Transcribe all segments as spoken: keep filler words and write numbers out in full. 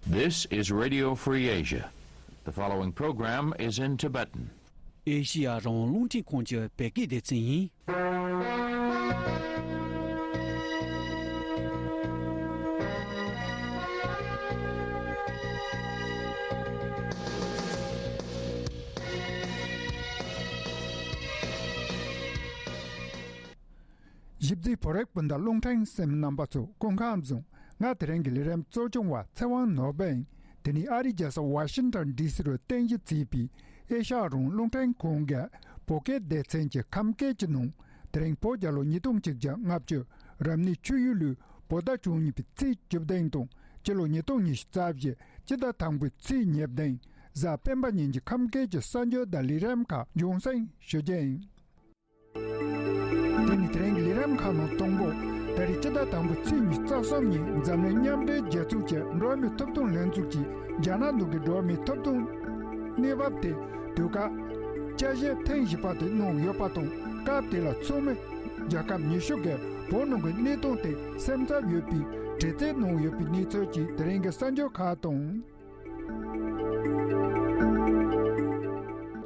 This is Radio Free Asia. The following program is in Tibetan. ཨེ་ཤི་ཡ་རང་དབང་རླུང་འཕྲིན་ཁང་གི་བོད་སྐད་སྡེ་ཚན་ཡིན། ཞིབ་འཚིག་བོད་རིགས་སྤུན་ཟླ་རླུང་འཕྲིན་གསན་མི་རྣམ་པ་ཚོ་སྐུ་ཁམས་བཟང་། ང་དེ་རིང་གི་ལས་རིམ་གཙོ་སྐྱོང་བ་ཚེ་དབང་ནོར་བུ་ཡིན། དེ་ནི་ཨ་རིའི་རྒྱལ་ས་ཝ་ཤིང་ཊོན་ཌི་སི་རུ་རྟེན་གཞི་བྱས་པའི་ཨེ་ཤ་ཡ་རང་དབང་རླུང་འཕྲིན་ཁང་གི་བོད་སྐད་སྡེ་ཚན་གྱི་ཁམས་སྐད་ཀྱི་ནང་དེ་རིང་བོད་རྒྱལ་ལོ་ཉིས་སྟོང་གཅིག་བརྒྱ་ལྔ་བཅུ་རབ་གནས་ཆུ་ཡོས་ལོའི་བོད་ཟླ་བཅུ་གཉིས་པའི་ཚེས་བཅུ་བདུན་དང་སྤྱི་ལོ་ཉིས་སྟོང་ཉི་ཤུ་རྩ་བཞི་སྤྱི་ཟླ་དང་པོའི་ཚེས་ཉེར་བདུན་གཟའ་སྤེན་པ་ཉིན་གྱི་ཁམས་སྐད་ཀྱི་གསར་འགྱུར་དང་ལས་རིམ་ཁག་རྒྱང་སྲིང་ཞུ་རྒྱུ་ཡིན། དེ་ནི་དེ་རིང་གི་ལས་རིམ་ཁག་ནང་དང་པོ། ད་རེས་སྤྱི་ཟླ་དང་པོའི་ཚེས་ཉི་ཤུ་རྩ་གསུམ་ཉིན་འཛམ་གླིང་མཉམ་འབྲེལ་རྒྱལ་ཚོགས་ཀྱི་འགྲོ་བ་མིའི་ཐོབ་ཐང་ལྷན་ཚོགས་ཀྱིས་རྒྱ་ནག་ནང་གི་འགྲོ་བ་མིའི་ཐོབ་ཐང་གནས་བབ་དེ་དུས་སྐབས་བསྐྱར་ཞིབ་ཐེངས་བཞི་པ་དེ་གནང་ཡོད་པ་དང་། སྐབས་དེ་ལ་ཚོགས་མི་རྒྱལ་ཁབ་ཉི་ཤུ་གིས་བོད་ནང་གི་གནས་སྟངས་དེ་སེམས་འཚབ་ཡོད་པའི་དྲི་རྩད་གནང་ཡོད་པའི་གནས་ཚུལ་གྱི་དེ་རིང་གི་གསར་འགྱུར་ཁག་དང་།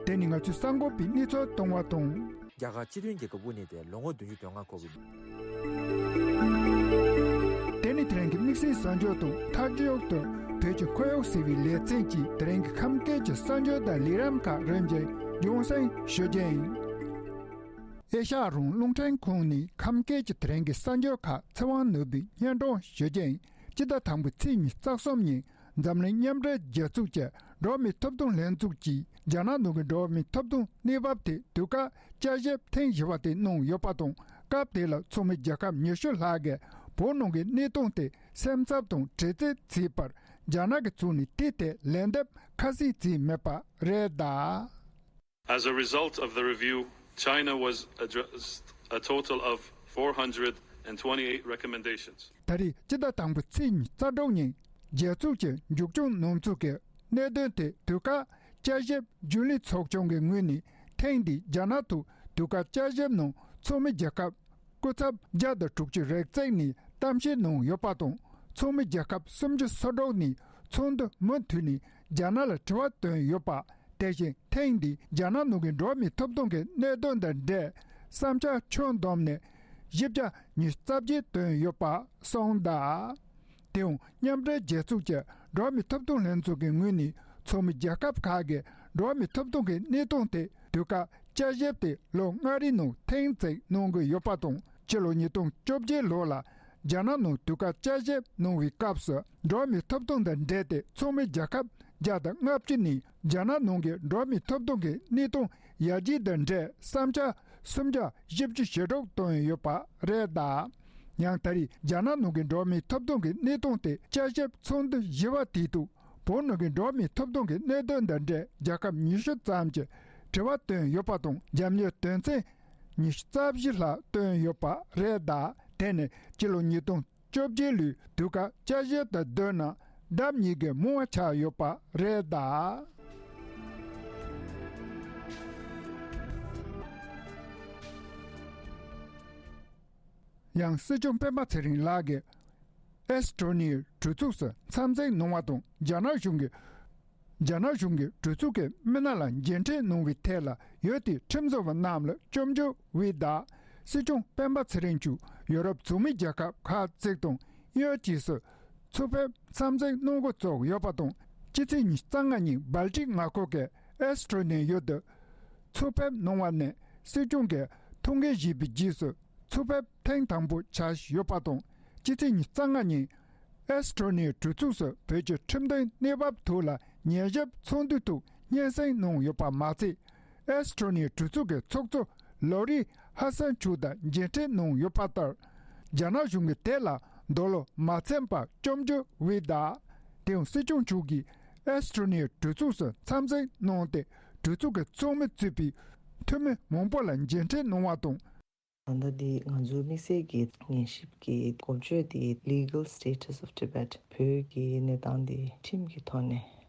དེ་ནི་ང་ཚོའི་གསར་འགོད་པའི་གནས་ཚུལ་གཏོང་བ་དང་། རྒྱ་གར་སྤྱི་མཐུན་རྒྱལ་ཁབ་དབུ་བརྙེས་ཏེ་ལོ་ངོ་བདུན་ཅུ་དོན་ལྔ་འཁོར་བའི། དེ་ནི་དེ་རིང་གི་དམིགས་བསལ་གསར་འགྱུར་དང་མཐའ་མཇུག་ཏུ་བོད་ཀྱི་ཁོར་ཡུག་ཟེར་བའི་ལེ་ཚན་གྱིས་དེ་རིང་གི་ཁམས་སྐད་ཀྱི་གསར་འགྱུར་དང་ལས་རིམ་ཁག་རིམ་བཞིན་རྒྱང་སྲིང་ཞུ་རྒྱུ་ཡིན། ཨེ་ཤ་ཡ་རང་དབང་རླུང་འཕྲིན་ཁང་ནས་ཁམས་སྐད་ཀྱི་དེ་རིང་གི་གསར་འགྱུར་ཁག་ཚེ་དབང་ནོར་བུས་སྙན་སྒྲོན་ཞུ་རྒྱུ་ཡིན། སྤྱི་ཟླ་དང་པོའི་ཚེས་ཉི་ཤུ་རྩ་གསུམ་ཉིན་འཛམ་གླིང་མཉམ་འབྲེལ་རྒྱལ་ཚོགས་ཀྱི་འགྲོ་བ་མིའི་ཐོབ་ཐང་ལྷན་ཚོགས་ཀྱིས་རྒྱ་ནག་ནང་གི་འགྲོ་བ་མིའི་ཐོབ་ཐང་གནས་བབ་དེ་དུས་བཀག་བསྐྱར་ཞིབ་ཐེངས་བཞི་པ་དེ་གནང་ཡོད་པ་དང་། སྐབས་དེ་ལ་ཚོགས་མི་རྒྱལ་ཁབ་ཉི་ཤུ་ལྷག་གིས་བོད་ནང་གི་གནས་སྟངས་དེ་སེམས་འཚབ་དང་དྲི་རྩད་བྱས་པར་རྒྱ་ནག་གི་ཕྱོགས་ནས་དེའི་ཐད་ལན་འདེབས་ཁ་གསལ་བྱས་མེད་པ་རེད་གདའ། As a result of the review, China was addressed a total of four hundred and twenty-eight recommendations. ད་རེས་སྤྱི་ཟླ་དང་པོའི་ཚེས་ཉི་ཤུ་རྩ་དྲུག་ཉིན་རྒྱལ་ཚོགས་ཀྱི་མཇུག་སྐྱོང་ནང་ཚུད་ཀྱི་གནད་དོན་དེ་དུས་བཀག་བསྐྱར་ཞིབ་རྒྱུན་ལས་ཚོགས་ཆུང་གི་ངོས་ནས་ཐེངས་འདིའི་རྒྱ་ནག་ཐོག་དུས་བཀག་བསྐྱར་ཞིབ་ནང་ཚོགས་མི་རྒྱལ་ཁབ་སྐུ་ཚབ་བརྒྱ་དང་དྲུག་ཅུ་རེ་གཅིག་ནས་གཏམ་བཤད་གནང་ཡོད་པ་དང་། ཚོགས་མི་རྒྱལ་ཁབ་སུམ་ཅུ་སོ་དྲུག་ནས་ཚོགས་འདུ་མུ་མཐུད་ནས་རྒྱ་ནག་ལ་དྲི་བ་བཏོན་ཡོད་པ། དེ་བཞིན་ཐེངས་འདིའི་རྒྱ་ནག་ནང་གི་འགྲོ་བ་མིའི་ཐོབ་ཐང་གི་གནད་དོན་དང་འབྲེལ་བསམ་འཆར་ཁྱོན་བསྡོམས་ནས་བཞི་བརྒྱ་ཉི་ཤུ་རྩ་བརྒྱད་བཏོན་ཡོད་པ་གསུངས་གདའ། དེའང་མཉམ་འབྲེལ་རྒྱལ་ཚོགས་ཀྱི་འགྲོ་བ་མིའི་ཐོབ་ཐང་ལྷན་ཚོགས་ཀྱི་ངོས་ནས་ཚོགས་མི་རྒྱལ་ཁབ་ཁག་གིས་འགྲོ་བ་མིའི་ཐོབ་ཐང་གི་གནས་སྟངས་དེ་དུས་བཀག་བསྐྱར་ཞིབ་དེ་ལོ་ལྔ་རེའི་ནང་ཐེངས་གཅིག་གནང་གི་ཡོད་པ་དང་། ཕྱི་ལོ་ཉིས་སྟོང་བཅོ་བརྒྱད་ལོ་ལ་རྒྱ་ནག་ནང་དུས་བཀག་བསྐྱར་ཞིབ་གནང་བའི་སྐབས་སུ་འགྲོ་བ་མིའི་ཐོབ་ཐང་དང་འབྲེལ་ཏེ་ཚོགས་མི་རྒྱལ་ཁབ་བརྒྱ་དང་ལྔ་བཅུ་ནས་རྒྱ་ནག་ནང་གི་འགྲོ་བ་མིའི་ཐོབ་ཐང་གི་གནས་སྟངས་ཡར་རྒྱས་དང་འབྲེལ་བསམ་འཆར་སུམ་བརྒྱ་བཞི་བཅུ་ཞེ་དྲུག་བཏོན་ཡོད་པ་རེད་གདའ། ཡང་ད་རེས་རྒྱ་ནག་ནང་གི་འགྲོ་བ་མིའི་ཐོབ་ཐང་གི་གནས་སྟངས་དེ་བསྐྱར་ཞིབ་ཚོགས་འདུ་བཞི་པ་དེའི་ཐོག་བོད་ནང་གི་འགྲོ་བ་མིའི་ཐོབ་ཐང་གི་གནད་དོན་དང་འབྲེལ་རྒྱལ་ཁབ་ཉི་ཤུ་ཙམ་གྱིས་དྲི་བ་བཏོན་ཡོད་པ་དང་། རྒྱབ་གཉེར་དོན་ཚན་ཉི་ཤུ་རྩ་བཞི་ལྷག་བཏོན་ཡོད་པ་རེད་གདའ། དེ་ནི་སྤྱི་ལོ་ཉིས་སྟོང་བཅོ་བརྒྱད་ལོའི་དུས་བཀག་བསྐྱར་ཞིབ་དང་བསྡུར་ན་ལྡབ་གཉིས་ཀྱིས་མང་བ་ཆགས་ཡོད་པ་རེད་གདའ། ཡང་སྲིད་སྐྱོང་སྤེན་པ་ཚེ་རིང་ལགས་ཀྱིས་ཨེས་ཊོ་ནི་ཡའི་གྲོས་ཚོགས་སུ་འཚམས་གཟིགས་གནང་བ་དང་། རྒྱ་ནག་གཞུང་གིས་རྒྱ་ནག་གཞུང་གིས་གྲོས་ཚོགས་ཀྱི་མི་སྣ་ལ་མཇལ་འཕྲད་གནང་བའི་ཐད་ལ་ཡུལ་དེའི་ཁྲིམས་བཟོ་བ་རྣམས་ལ་སྐྱོན་བརྗོད་འོས་གདའ། སྲིད་སྐྱོང་སྤེན་པ་ཚེ་རིང་མཆོག་ཡོ་རོབ་ཚོགས་མི་རྒྱལ་ཁབ་ཁག་ཅིག་དང་དབྱིན་ཡུལ་བཅས་སུ་ཚོགས་ཕེབས་འཚམས་གཟིགས་གནང་འགོ་བཙུགས་ཡོད་པ་དང་། སྤྱི་ཚེས་ཉི་ཤུ་རྩ་ལྔ་ཉིན་སྦལ་ཏིག་མངའ་ཁུལ་གྱི་ཨེས་ཊོ་ནི་ཡ་ཡུལ་དུ་ཚོགས་ཕེབས་གནང་བ་ནས་སྲིད་སྐྱོང་གིས་ཐུགས་འགན་བཞེས་པའི་རྗེས་སུ་ཚོགས་ཕེབས་ཐེངས་དང་པོ་ཆགས་ཡོད་པ་དང་། སྤྱི་ཚེས་ཉི་ཤུ་རྩ་ལྔ་ཉིན་ཨེས་ཊོ་ནི་ཡའི་གྲོས་ཚོགས་སུ་བོད་ཀྱི་ཁྲིམས་དོན་གནས་བབ་ཐོག་ལ་ཉན་ཞིབ་ཚོགས་འདུའི་ཐོག་སྙན་སེང་གནང་ཡོད་པ་མ་ཚད། ཨེས་ཊོ་ནི་ཡའི་གྲོས་ཚོགས་ཀྱི་ཚོགས་གཙོ་ལོ་རི་ཧ་སན་མཆོག་དང་མཇལ་འཕྲད་གནང་ཡོད་པ་ལྟར། རྒྱ་ནག་གཞུང་གིས་དེ་ལ་འདོད་བློ་མ་ཚིམ་པར་སྐྱོན་བརྗོད་འོས་གདའ། དེའང་སྲིད་སྐྱོང་མཆོག་གིས་ཨེས་ཊོ་ནི་ཡའི་གྲོས་ཚོགས་སུ་འཚམས་གཟིགས་གནང་སྟེ། གྲོས་ཚོགས་ཀྱི་ཚོགས་མི་གཙོས་པའི་འཐུས་མི་མང་པོ་ལ་མཇལ་འཕྲད་གནང་བ་དང་། ད་ལྟ་འདི་ང་ཚོའི་དམིགས་བསལ་གྱི་ཉན་ཞིབ་ཀྱི་འགོ་བརྗོད་འདི་Legal Status of Tibet བོད་ཀྱི་གནས་སྟངས་འདི་ཁྲིམས་ཀྱི་ཐོག་ནས་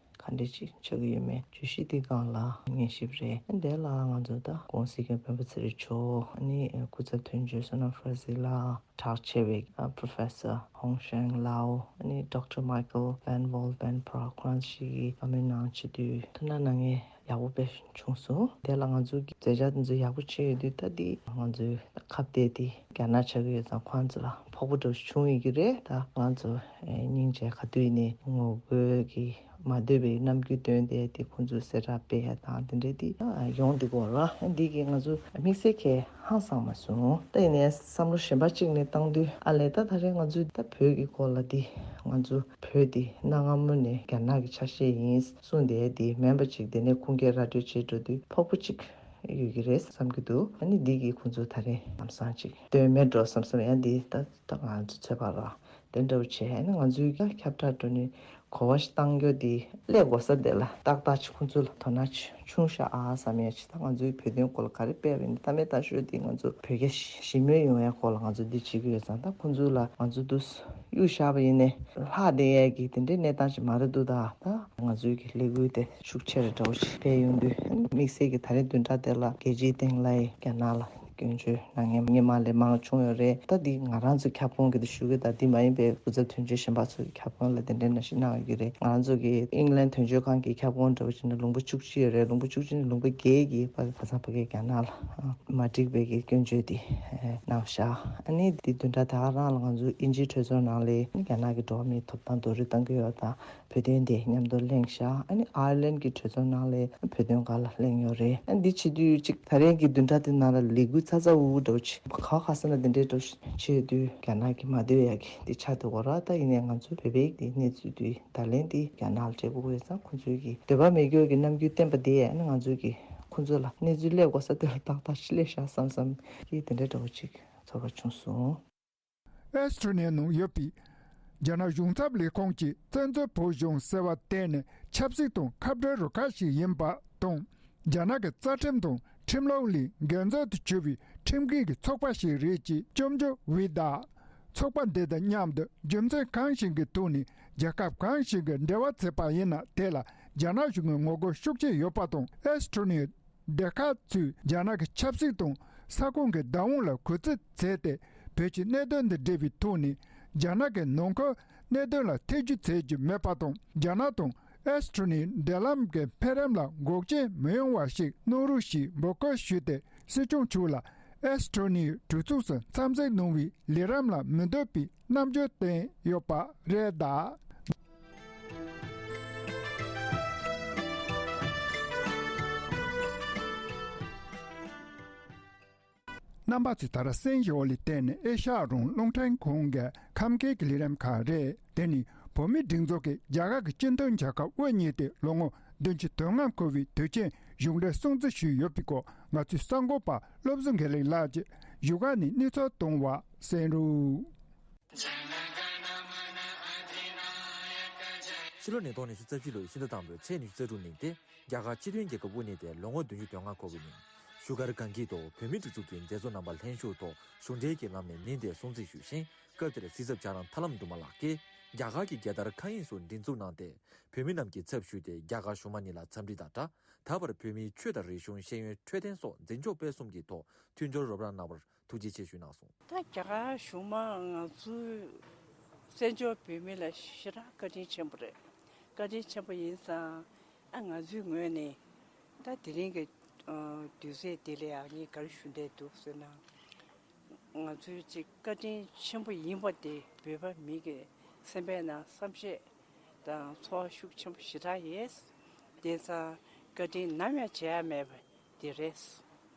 ག་འདྲ་ཅིག་ཆགས་ཀྱི་ཡོད་མེད་བརྗོད་གཞི་འདི་སྒང་ལ་ཉན་ཞིབ་རེད། དེ་ལ་ང་ཚོ་ད་ཀུང་སི་གི་སྤེན་པ་ཚེ་རིང་མཆོག་ཨ་ནི་སྐུ་ཚབ་དོན་གཅོད་བསོད་ནམས་ཧྥ་ར་ཛི་ལགས། གྲགས་ཆེ་བའི་ཨ་Professor Hong Sheng Lau ཨ་ནི་Doctor Michael Van Wall Van Praag ཁོ་རང་ཞིག་གིས་བཀའ་མོལ་གནང་བྱེད་དུས་ཐུགས་སྣང་གནང་མཁན་ཡག་པོ་དཔེ་བྱུང་སོང་། དེ་ལ་ང་ཚོ་གི་མཛད་འཆར་དེ་ཚོ་ཡག་པོ་བྱས་ཡོད་དུས། ད་འདི་ང་ཚོའི་ཁ་གཏད་དེ་རྒྱ་ནག་ཆགས་ཀྱི་ཡོད་ཙང་ཁོང་ཚོ་ལ་ཕོག་པ་འདྲ་བྱུང་ཡོད་ཀྱི་རེད། ད་ང་ཚོ་ཨེ་སྙིང་རྗེ་ག་དུས་ནས་ངོ་རྒོལ་གྱི་མ་འདོད་པའི་རྣམ་འགྱུར་སྟོན་ཏེ་དེ་ཁོང་ཚོས་གསལ་བསྒྲགས་སྤེལ་ཡ་དང་དེ་འདྲའི་དེ་ཡོང་འདུག་གོ་ར། འདི་གིས་ང་ཚོ་དམིགས་བསལ་གྱི་ཧང་སང་མ་སོང་། ད་ཡིན་ནའི་བསམ་བློ་གཞན་པ་གཅིག་ནས་བཏང་དུས་ཨ་ལས་ད་ད་རེས་ང་ཚོས་ད་བོད་ཀྱི་སྐོར་ལ་འདི་ང་ཚོ་བོད་འདི་གནའ་སྔ་མོ་ནས་རྒྱ་ནག་གི་ཆ་ཤས་ཡིན་གསུངས་བསྡད་དེ་མིན་པ་ཅིག་དེ་ནས་ཁུངས་སྐྱེལ་ར་སྤྲོད་བྱེད་འགྲོ་དུས་ཕོག་པ་ཅིག་ཡོད་ཀྱི་རེད་བསམ་གྱི་འདུག་ཨ་ནི་འདི་གིས་ཁོང་ཚོ་ད་རེས་ལམ་སང་ཅིག་སྟོན་མེད་འགྲོ་བསམ་བསམ་ཡང་འདི་ད་ད་ང་ཚོ་ཚོད་དཔག་ར་དེ་འདྲ་བོ་བྱས། ཨ་ནི་ང་ཚོའི་ཀྱང་ཁྱབ་བསྒྲགས་འགྲོ་ནས་གོ་བ་ཞིག་བཏང་རྒྱུ་འདི་སླེབས་དགོས་ས་དེ་ལ་ཏག་ཏག་ཅིག་ཁོང་ཚོ་ལ་དོ་སྣང་ཆུང་ཤག་ཨ་བསམ་ཡ་ཅིག་ད་ང་ཚོའི་བོད་དོན་སྐོར་ལ་ག་རེ་སྤེལ་བ་ཡིན་ད་མེད་ད་ཤོད་དེ་ང་ཚོ་བོད་རྒྱ་ཞི་མོལ་ཡོང་ཡ་སྐོར་ལ་ང་ཚོ་འདི་བྱེད་ཀྱི་ཡོད་ཙང་ད་ཁོང་ཚོ་ལ་ང་ཚོ་འདུ་གཡུག་བཞག་པ་ཡིན་ནའི་ལྷག་བསྡད་ཡ་གི་དེ་འདྲའི་གནས་སྟངས་ཅིག་མ་རེད་འདུག་ད་ད་ང་ཚོའི་གི་ལས་འགུལ་དེ་ཤུགས་ཆེ་རུ་འགྲོ་ཞིག་སྤེལ་ཡོང་དུས་དམིགས་བསལ་གྱི་ད་རེས་བདུན་ཕྲག་དེ་ལ་རྒྱལ་སྤྱིའི་སྟེང་ལ་ཡི་རྒྱ་ནག་ལ་སྐྱོན་བརྗོད་གནང་མཁན་སྔོན་མ་ལས་མང་བྱུང་ཡོད་རེད། ད་འདི་ང་རང་ཚོའི་ཁྱབ་ཁོངས་ཀྱི་དུ་ཞུ་གི་ད་འདི་མ་ཡིན་པའི་སྐུ་ཚབ་དོན་གཅོད་གཞན་པ་ཚོའི་ཁྱབ་ཁོངས་ལ་དེ་འདྲའི་ནང་བཞིན་གནང་ཡོད་ཀྱི་རེད། ང་རང་ཚོ་གི་ཨིང་ལན་དོན་གཅོད་ཁང་གི་ཁྱབ་ཁོངས་འདྲ་བོ་ཞིག་ནས་ལུང་པ་བཅུ་གཅིག་ཡོད་རེད། ལུང་པ་བཅུ་གཅིག་ནས་ལུང་པ་བརྒྱད་ཀྱིས་ཕ་ཕ་ཚང་ཕ་གིའི་རྒྱ་ནག་ལ་མ་འགྲིག་པའི་གི་སྐྱོན་བརྗོད་དེ་གནང་བཞག་ཨ་ནི་འདི་བདུན་ཕྲག་ད་ག་རང་ལ་ང་ཚོའི་དབྱིན་ཇིའི་གྲོས་ཚོགས་ནང་ལ་རྒྱ་ནག་གི་འགྲོ་བ་མིའི་ཐོབ་ཐང་རྡོག་རོལ་བཏང་གི་ཡོད་དང་། བོད་དོན་དེ་མཉམ་དུ་གླེང་བཞག་ཨ་ནི་ཨའི་ལན་གྱི་གྲོས་ཚོགས་ནང་ལ་བོད་དོན་སྒང་ལ་གླེང་ཡོད་རེད། ཨ་ནི་འདི་བྱེད་དུས་གཅིག་ད་རེས་ཀྱི་བདུན་ཕྲག་དེ་ནང་ལ་ལས་འགུལ་ཚ་ཚ་འུར་འུར་འགྲོ་ཆེ་ཁ་ཁ་ས་ན་དེ་འདྲའི་འགྲོ་བྱེད་དུས་རྒྱ་ནག་གི་མ་འདོད་ཡ་གི་འདི་ཆགས་འདུག་གོ་ར། ད་ཡིན་ནའི་ང་ཚོ་བོད་པའི་འདི་གནས་ཚུལ་དུས་ད་ལན་འདི་རྒྱ་ནག་ལ་སྤྲད་དགོས་ཡོད་ཙང་ཁོང་ཚོའི་གི་འདོད་པ་མེད་རྒྱུ་གི་རྣམ་འགྱུར་བསྟན་པ་དེ་ཨ་ནི་ང་ཚོའི་གི་ཁོང་ཚོ་ལ་གནས་ཚུལ་སླེབས་དགོས་ས་དེ་ལ་ཏག་ཏག་ཅིག་སླེབས་ཤག་བསམ་བསམ་གི་དེ་འདྲའི་འགྲོ་ཅིག་ཚོར་བ་བྱུང་སོང་། ཨེས་ཊོ་ནི་ཡའི་ནང་ཡོད་པའི་རྒྱ་ནག་གཞུང་ཚབ་ལས་ཁུངས་ཀྱིས་བཙན་འཛུལ་བོད་གཞུང་ཟེར་བ་དེ་ནི་ཆབ་སྲིད་དང་ཁ་བྲལ་རུ་ཁག་ཞིག་ཡིན་པ་དང་། རྒྱ་ནག་གི་རྩ་ཁྲིམས་དང་ཁྲིམས་ལུགས་ལས་འགལ་འཛོལ་དུ་གྱུར་བའི་ཁྲིམས་འགལ་གྱི་ཚོགས་པ་ཞིག་རེད་ཅེས་ཅོམ་ཇོ་ཝི་དང་། ཚོགས་པ་འདི་དང་མཉམ་དུ་རྒྱུ་མཚན་གང་ཞིག་གི་ཐོག་ནས་རྒྱལ་ཁབ་གང་ཞིག་གི་འབྲེལ་བ་བྱས་པ་ཡིན་ན་དེ་ལ་རྒྱ་ནག་གཞུང་གི་ངོ་རྒོལ་ཤུགས་ཆེ་ཡོད་པ་དང་། ཨེས་ཊོ་ནི་ཡའི་སྡེ་ཁག་ཚོས་རྒྱ་ནག་གི་ཆབ་སྲིད་དང་ས་ཁོངས་ཀྱི་བདག་དབང་ལ་གུས་བརྩི་བྱས་ཏེ། བོད་ཀྱི་གནད་དོན་དང་འབྲེལ་བའི་ཐོག་ནས་རྒྱ་ནག་གི་ནང་ཁུལ་གནད་དོན་ལ་ཐེ་ཇུས་བྱེད་རྒྱུ་མེད་པ་དང་། རྒྱ་ནག་དང་ཨེས་ཊོ་ནི་ཡའི་འབྲེལ་ལམ་གྱི་འཕེལ་རིམ་ལ་འགོག་རྐྱེན་མི་ཡོང་བ་ཞིག་གནང་རོགས་ཞེས་འབོད་སྐུལ་ཞུས་ཏེ། སྲིད་སྐྱོང་མཆོག་ལ་ཨེས་ཊོ་ནི་ཡའི་གྲོས་ཚོགས་སུ་འཚམས་གཟིགས་གནང་བའི་ལས་རིམ་ལ་མི་འདོད་པའི་རྣམ་འགྱུར་བསྟན་ཡོད་པ་རེད་གདའ། རྣམ་པ་ཚོས་ད་ར་གསན་བཞིན་པ་ལ་བརྟེན་ནས་ཨེ་ཤ་ཡ་རང་དབང་རླུང་འཕྲིན་ཁང་གི་ཁམས་སྐད་ཀྱི་ལས་རིམ་ཁག་རེད། དེ་ནི་བོད་མིའི་སྒྲིག་འཛུགས་ཀྱིས་རྒྱ་གར་གྱི་སྤྱི་མཐུན་རྒྱལ་ཁབ་དབུ་བརྙེས་ཏེ་ལོ་ངོ་བདུན་ཅུ་དོན་ལྔ་འཁོར་བའི་དུས་ཆེན་གཞུང་འབྲེལ་སྲུང་བརྩི་ཞུས་ཡོད་པའི་སྐོར་ང་ཚོའི་གསར་འགོད་པ་བློ་བཟང་དགེ་ལེགས་ལགས་ཀྱིས་བཞུགས་སྒར་ནས་གནས་ཚུལ་བཏང་བ་གསན་རོགས། ཕྱི་ལོ་ཉིས་སྟོང་ཉི་ཤུ་རྩ་བཞི་ལོའི་ཕྱི་ཟླ་དང་པོའི་ཚེས་ཉི་ཤུ་རྩ་དྲུག་ཉིན་ཏེ། རྒྱ་གར་སྤྱི་མཐུན་རྒྱལ་ཁབ་དབུ་བརྙེས་ཏེ་ལོ་ངོ་བདུན་ཅུ་དོན་ལྔ་འཁོར་བའི་ཉིན། བཞུགས་སྒར་སྒང་གི་ཐོག་བོད་མིའི་སྒྲིག་འཛུགས་ཀྱི་མཛད་གཙོ་རྣམ་པ་ལྷན་ཞུགས་ཐོག་གཞུང་འབྲེལ་གྱི་ལམ་ནས་ཉིན་དེ་སྲུང་བརྩི་ཞུས་ཤིང་། སྐབས་དེར་སྲིད་ཚབ་ལྕགས་རམ་ཐར་ལམ་དུ་མ་ལགས་ཀྱིས་རྒྱ་གར་གྱི་རྒྱལ་དར་མཁའ་དབྱིངས་སུ་སྒྲེང་འཛུགས་གནང་སྟེ། བོད་མི་རྣམས་ཀྱི་ཚབ་ཞུས་ཏེ་རྒྱ་གར་གཞུང་མང་གཉིས་ལ་འཚམས་འདྲི་དང་སྦྲགས། ད་བར་བོད་མིའི་ཆོས་དང་རིག་གཞུང་། ཤེས་ཡོན། འཕྲོད་བསྟེན་སོགས་འཛིན་སྐྱོང་སྤེལ་གསུམ་གྱི་ཐོག་མཐུན་སྦྱོར་རོགས་རམ་གནང་བར་ཐུགས་རྗེ་ཆེ་ཞུས་གནང་སོང་། ད་རྒྱ་གར་གཞུང་མང་ང་ཚོའི་བཙན་བྱོལ་བོད་མི་ལ་ཞེ་དྲག་བཀའ་དྲིན་ཆེན་པོ་རེད། བཀའ་དྲིན་ཆེན་པོ་ཡིན་ཙང་ཨ་ང་ཚོའི་ངོས་ནས་ད་དེ་རིང་གི་ཨ་དུས་ཚོད་འདི་ལ་ཡང་ངས་ག་རེ་ཞུ་འདོད་འདུག་ཟེར་ན། ང་ཚོའི་ཅིག་བཀའ་དྲིན་ཆེན་པོ་ཡིན་པ་དེ་བོད་པ་མི་གི་སེམས་པའི་ནང་བསམ་ཤེས་དང་ཚོར་བ་ཤུགས་ཆེན་པོ་ཞེ་དྲག་ཡོད། དེང་སང་བཀའ་དྲིན་ནམ་ཡང་བརྗེད་ཡ་མེད་པ་དེ་རེད།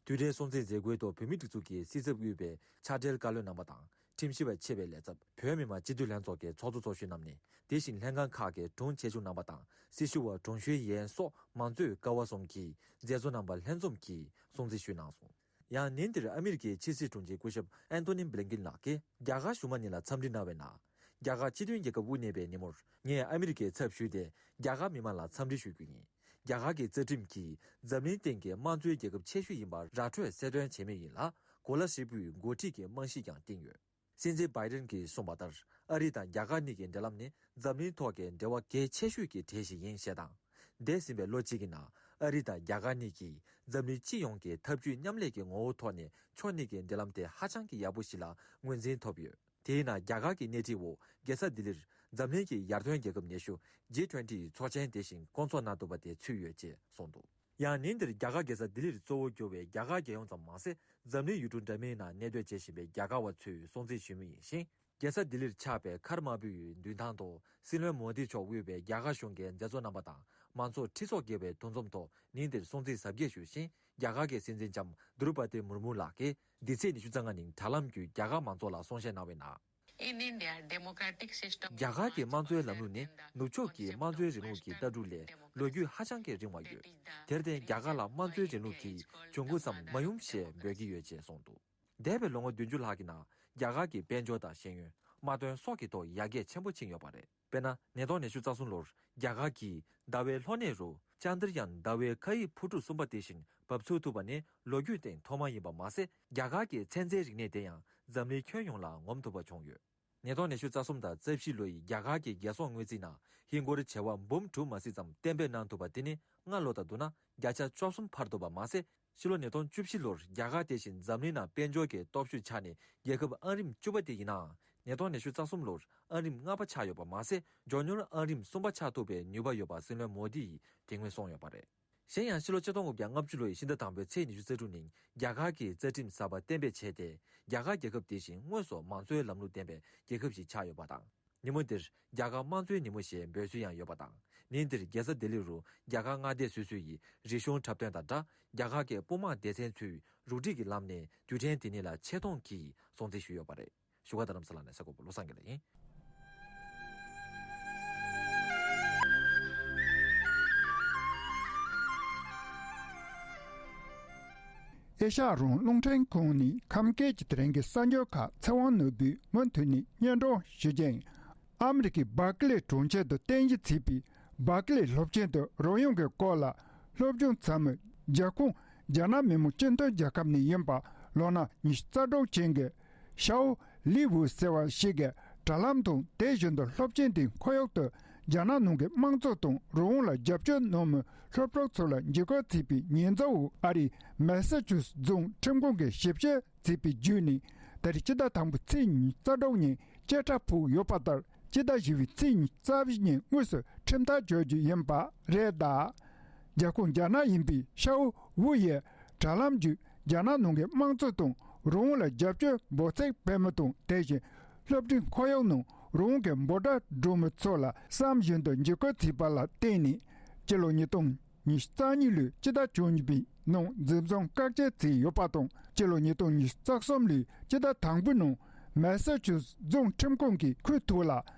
དུས་དྲན་སྲུང་བརྩིའི་མཛད་སྒོའི་ཐོག་བོད་མིའི་སྒྲིག་འཛུགས་ཀྱི་སྲིད་ཚབ་དབུས་པའི་ཕྱག་སྦྲེལ་བཀའ་བློན་རྣམ་པ་དང་། ཁྲིམས་ཞིབ་པ་ཆེ་བའི་ལས་ཚབ། བོད་མི་མང་སྤྱི་འཐུས་ལྷན་ཚོགས་ཀྱི་ཚོགས་གཙོ་ཚོགས་གཞོན་རྣམ་གཉིས། དེ་བཞིན་ལྷན་ཁང་ཁག་གི་དྲུང་ཆེ་ཆུང་རྣམ་པ་དང་། སྲི་ཞུ་བ་དྲུང་གཞོན་ཡན་སོགས་མང་གཙོའི་ཀ་བ་གསུམ་གྱི་མཛད་གཙོ་རྣམ་པ་ལྷན་འཛོམས་ཀྱིས་སྲུང་བརྩི་ཞུས་གནང་སོང་། ཡང་ཉིན་དེར་ཨ་མི་རི་ཀའི་ཕྱི་སྲིད་དྲུང་ཆེ་སྐུ་ཞབས་ཨན་ཐོ་ནི་བྷི་ལིན་ཀིན་ལགས་ཀྱིས་རྒྱ་གར་གཞུང་མང་གཉིས་ལ་འཚམས་འདྲི་གནང་བའི་ནང་། རྒྱ་གར་སྤྱི་མཐུན་རྒྱལ་ཁབ་དབུ་བརྙེས་པའི་ཉིན་མོར་ངས་ཨ་མི་རི་ཀའི་ཚབ་ཞུས་ཏེ་རྒྱ་གར་མི་མང་ལ་འཚམས་འདྲི་ཞུ་རྒྱུ་ཡིན། རྒྱ་གར་གྱི་རྩ་ཁྲིམས་ཀྱིས་འཛམ་གླིང་སྟེང་གི་དམངས་གཙོའི་རྒྱལ་ཁབ་ཆེ་ཤོས་ཡིན་པ་ར་འཕྲོད་གསལ་སྟོན་བྱས་མུས་ཡིན་ལ། གོ་ལ་ཧྲིལ་པོའི་འགོ་ཁྲིད་ཀྱི་རྨང་གཞི་ཀྱང་བཏིང་ཡོད། སྲིད་འཛིན་བྷའི་ཏིན་གྱིས་གསུངས་པ་ལྟར། ཨ་རི་དང་རྒྱ་གར་གཉིས་ཀྱི་འབྲེལ་ལམ་ནི་འཛམ་གླིང་ཐོག་གི་འབྲེལ་བ་གལ་ཆེ་ཤོས་ཀྱི་གྲས་ཤིག་ཡིན་ཞེས་དང་། འདས་ཟིན་པའི་ལོ་གཅིག་གི་ནང་ཨ་རི་དང་རྒྱ་གར་གཉིས་ཀྱིས་འཛམ་གླིང་སྤྱི་ཡོངས་ཀྱི་འཐབ་ཇུས་མཉམ་ལས་ཀྱི་ངོ་བོ་ཐོག་ནས་ཕྱོགས་གཉིས་ཀྱི་འབྲེལ་ལམ་དེ་ཧ་ཅང་གི་ཡག་པོ་ཞིག་ལ་ངོས་འཛིན་ཐོབ་ཡོད། དེའི་ནང་རྒྱ་གར་གྱི་སྣེ་ཁྲིད་འོག་རྒྱལ་ས་ལྡི་ལིར་འཛམ་གླིང་གི་ཡར་ཐོན་རྒྱལ་ཁབ་ཉི་ཤུ་ཇི་ཊུ་ཝེན་ཊི་ཡི་ཚོགས་ཆེན་དེ་བཞིན་བསྐོང་ཚོགས་གནང་ཐུབ་པ་དེ་ཚུད་ཡོད་ཅེས་གསུངས་འདུག་ཡང་ཉིན་འདིར་རྒྱ་གར་རྒྱལ་ས་ལྡི་ལིར་གཙོ་བོ་གྱུར་བའི་རྒྱ་གར་རྒྱལ་ཡོངས་ཙམ་མ་ཟད། འཛམ་གླིང་ཡུལ་གྲུ་འདྲ་མིན་ནང་གནས་སྡོད་བྱེད་བཞིན་པའི་རྒྱ་གར་བ་ཚོས་སྲུང་བརྩི་ཞུ་མུས་ཡིན་ཞིང་། རྒྱལ་ས་ལྡི་ལིར་ཆགས་པའི་མཁར་དམར་པོའི་མདུན་ཐང་དུ་སྲིད་བློན་མོ་དི་མཆོག་དབུས་པའི་རྒྱ་གར་གཞུང་གི་མཛད་གཙོ་རྣམ་པ་དང་མང་ཚོགས་ཁྲི་ཚོ་བརྒལ་བའི་འདུ་འཛོམས་ཐོག་ཉིན་འདིར་སྲུང་བརྩི་གཟབ་རྒྱས་ཞུས་ཤིང་། རྒྱ་གར་གྱི་སྲིད་འཛིན་ལྕམ་དྲུ་པ་ཏི་མུར་མུ་ལགས་ཀྱིས་འདི་ཚེས་ཉི་ཤུ་རྩ་ལྔ་ཉིན་དྲ་ལམ་བརྒྱུད་རྒྱ་གར་མང་ཚོགས་ལ་གསུང་བཤད་གནང་བའི་ནང་། In India, democratic system རྒྱ་གར་གྱི་དམངས་གཙོའི་ལམ་ལུགས་ནི་ནུབ་ཕྱོགས་ཀྱི་དམངས་གཙོའི་རིང་ལུགས་ཀྱི་ལྟ་གྲུབ་ལས་ལོ་རྒྱུས་ཧ་ཅང་གི་རིང་བ་ཡོད། དེར་བརྟེན་རྒྱ་གར་ལ་དམངས་གཙོའི་རིང་ལུགས་ཀྱི་འབྱུང་ཁུངས་སམ་མ་ཡུམ་ཞེས་འབོད་ཀྱི་ཡོད་ཅེས་གསུངས་འདུག་འདས་པའི་ལོ་ངོ་བདུན་ཅུ་ལྷག་གི་ནང་རྒྱ་གར་གྱི་དཔལ་འབྱོར་དང་ཤེས་ཡོན། དམག་དོན་སོགས་ཀྱི་ཐོག་ཡར་རྒྱས་ཆེན་པོ་ཕྱིན་ཡོད་པ་རེད། དཔེར་ན། ཉིས་སྟོང་ཉི་ཤུ་རྩ་གསུམ་ལོར་རྒྱ་གར་གྱིས་ཟླ་བའི་ལྷོ་གནས་རུ་ཅཱན་དྲ་ཡཱན་ཟླ་བའི་མཁའ་དབྱིངས་འཕུར་གྲུ་གསུམ་པ་དེ་བཞིན་འབབ་ཚུགས་ཐུབ་པ་ནི་ལོ་རྒྱུས་སྟེང་ཐོག་མ་ཡིན་པ་མ་ཟད། རྒྱ་གར་གྱི་ཚན་རྩལ་རིག་གནས་དེ་ཡང་འཛམ་གླིང་ཁྱོན་ཡོངས་ལ་ངོམ་ཐུབ་པ་བྱུང་ཡོད། ཉིས་སྟོང་ཉི་ཤུ་རྩ་གསུམ་དང་རྩ་བཞི་ལོ་ཡི་རྒྱ་གར་གྱི་རྒྱལ་སྲུང་དངུལ་རྩིས་ནང་ཧིན་སྒོར་བྱེ་བ་འབུམ་དྲུག་མ་ཟིན་ཙམ་གཏན་འབེབས་གནང་ཐུབ་པ་དེ་ནི་སྔར་ལོ་དང་བསྡུར་ན་བརྒྱ་ཆ་བཅུ་གསུམ་འཕར་ཐུབ་པ་མ་ཟད། ཕྱི་ལོ་ཉིས་སྟོང་བཅུ་བཞི་ལོར་རྒྱ་གར་དེ་བཞིན་འཛམ་གླིང་ནང་དཔལ་འབྱོར་གྱི་སྟོབས་ཤུགས་ཆ་ནས་རྒྱལ་ཁབ་ཨང་རིམ་བཅུ་པ་དེ་ཡིན་ནའང་། ཉིས་སྟོང་ཉི་ཤུ་རྩ་གསུམ་ལོར་ཨང་རིམ་ལྔ་པ་ཆགས་ཡོད་པ་མ་ཟད། མགྱོགས་མྱུར་ཨང་རིམ་གསུམ་པ་ཆགས་ཐུབ་པའི་ནུས་པ་ཡོད་པ་སྲིད་བློན་མོ་དི་ཡིས་དེ་སྔོན་གསུངས་ཡོད་པ་རེད། གཞན་ཡང་ཕྱི་ལོ་ཆིག་སྟོང་དགུ་བརྒྱ་ལྔ་བཅུ་ལོ་ཡི་ཕྱི་ཟླ་དང་པོའི་ཚེས་ཉི་ཤུ་རྩ་དྲུག་ཉིན་རྒྱ་གར་གྱིས་རྩ་ཁྲིམས་གསར་པ་གཏན་འབེབས་བྱས་ཏེ། རྒྱ་གར་རྒྱལ་ཁབ་དེ་བཞིན་དངོས་སུ་མང་གཙོའི་ལམ་ལུགས་ལྡན་པའི་རྒྱལ་ཁབ་ཞིག་ཆགས་ཡོད་པ་དང་། ཉིན་མོ་འདིར་རྒྱ་གར་དམངས་གཙོའི་ཉིན་མོ་ཞེས་འབོད་ཚུལ་ཡང་ཡོད་པ་དང་། ཉིན་འདིར་རྒྱལ་ས་ལྡི་ལི་རུ་རྒྱ་གར་མངའ་སྡེ་སོ་སོ་ཡི་རིག་གཞུང་འཁྲབ་སྟོན་དང་སྦྲགས། རྒྱ་གར་གྱི་དཔུང་དམག་སྡེ་ཚན་ཚོས་རུ་སྒྲིག་གི་ལམ་ནས་དུས་དྲན་དེ་ཉིད་ལ་ཆེ་མཐོང་གིས་སྲུང་བརྩི་ཞུས་ཡོད་པ་རེད། བཞུགས་སྒར་རྡ་རམ་ས་ལ་ནས་གསར་འགོད་པ་བློ་བཟང་དགེ་ལེགས་ཡིན། ཨེ་ཤ་ཡ་རང་དབང་རླུང་འཕྲིན་ཁང་ནི་ཁམས་སྐད་ཀྱི་དེ་རིང་གི་གསར་འགྱུར་ཁག་ཚེ་དབང་ནོར་བུས་མུ་མཐུད་ནས་སྙན་སྒྲོན་ཞུ་རྒྱུ་ཡིན། ཨ་མི་རི་ཀའི་སྦར་ཀི་ལེ་གྲོང་ཁྱེར་དུ་རྟེན་གཞི་བྱས་པའི་སྦར་ཀི་ལེ་སློབ་ཆེན་དུ་རོལ་དབྱངས་ཀྱི་སྐོར་ལ་སློབ་སྦྱོང་ཚད་མ་རྒྱལ་ཁོངས་རྒྱ་ནག་མི་དམངས་སྤྱི་མཐུན་རྒྱལ་ཁབ་ནས་ཡིན་པ་ལོ་ན་ཉི་ཤུ་རྩ་དྲུག་ཅན་གྱི་ཤའོ་ལི་ཝུ་ཟེར་བ་ཞིག་གིས་དྲ་ལམ་དང་དེ་བཞིན་དུ་སློབ་ཆེན་དེའི་ཁོར་ཡུག་ཏུ་རྒྱ་ནག་ནང་གི་དམངས་གཙོ་དང་རང་དབང་ལ་རྒྱབ་སྐྱོར་གནང་མུས་སློབ་ཕྲུག་ཚོ་ལ་འཇིགས་སྐུལ་བྱས་པའི་ཉེས་འཛུགས་འོག་ཨ་རིའི་མེ་སཱ་ཆུ་སེ་ཊི་རྫོང་ཁྲིམས་ཁང་གིས་ཞིབ་བཤེར་བྱས་པའི་བརྒྱུད་ནས་ད་རེས་སྤྱི་ཟླ་དང་པོའི་ཚེས་ཉི་ཤུ་རྩ་དྲུག་ཉིན་བཅད་ཁྲ་ཕུལ་ཡོད་པ་ལྟར་སྤྱི་ཟླ་བཞི་པའི་ཚེས་ཉི་ཤུ་རྩ་བཞི་ཉིན་དངོས་སུ་ཁྲིམས་ཐག་གཅོད་རྒྱུ་ཡིན་པ་རེད། ད་རྒྱལ་ཁོངས་རྒྱ་ནག་ཡིན་པའི་ཤའོ་ཝུ་ཡིས་དྲ་ལམ་བརྒྱུད་རྒྱ་ནག་ནང་གི་དམངས་གཙོ་དང་རང་དབང་ལ་རྒྱབ་སྐྱོར་འབོད་ཚིག་སྤེལ་མུས་དང་དེ་བཞིན་སློབ་གྲྭའི་ཁོར་ཡུག་ནང་རང་དབང་གི་འབོད་སྒྲ་སྒྲོག་མུས་ཚོ་ལ་བསམ་བཞིན་དུ་འཇིགས་སྐུལ་བྱས་པ་ལ་བརྟེན་ནས་སྤྱི་ལོ་ཉིས་སྟོང་ཉི་ཤུ་རྩ་གཉིས་ལོའི་སྤྱི་ཟླ་བཅུ་གཉིས་པའི་ནང་འཛིན་བཟུང་བཀག་ཆ་བྱས་ཡོད་པ་དང་། སྤྱི་ལོ་ཉིས་སྟོང་ཉི་ཤུ་རྩ་གསུམ་ལོའི་སྤྱི་ཟླ་དང་པོའི་ནང་མེ་སཱ་ཆུ་སེ་ཊི་རྫོང་ཁྲིམས་ཁང་གིས་ཁོའི་ཐོག་ལ་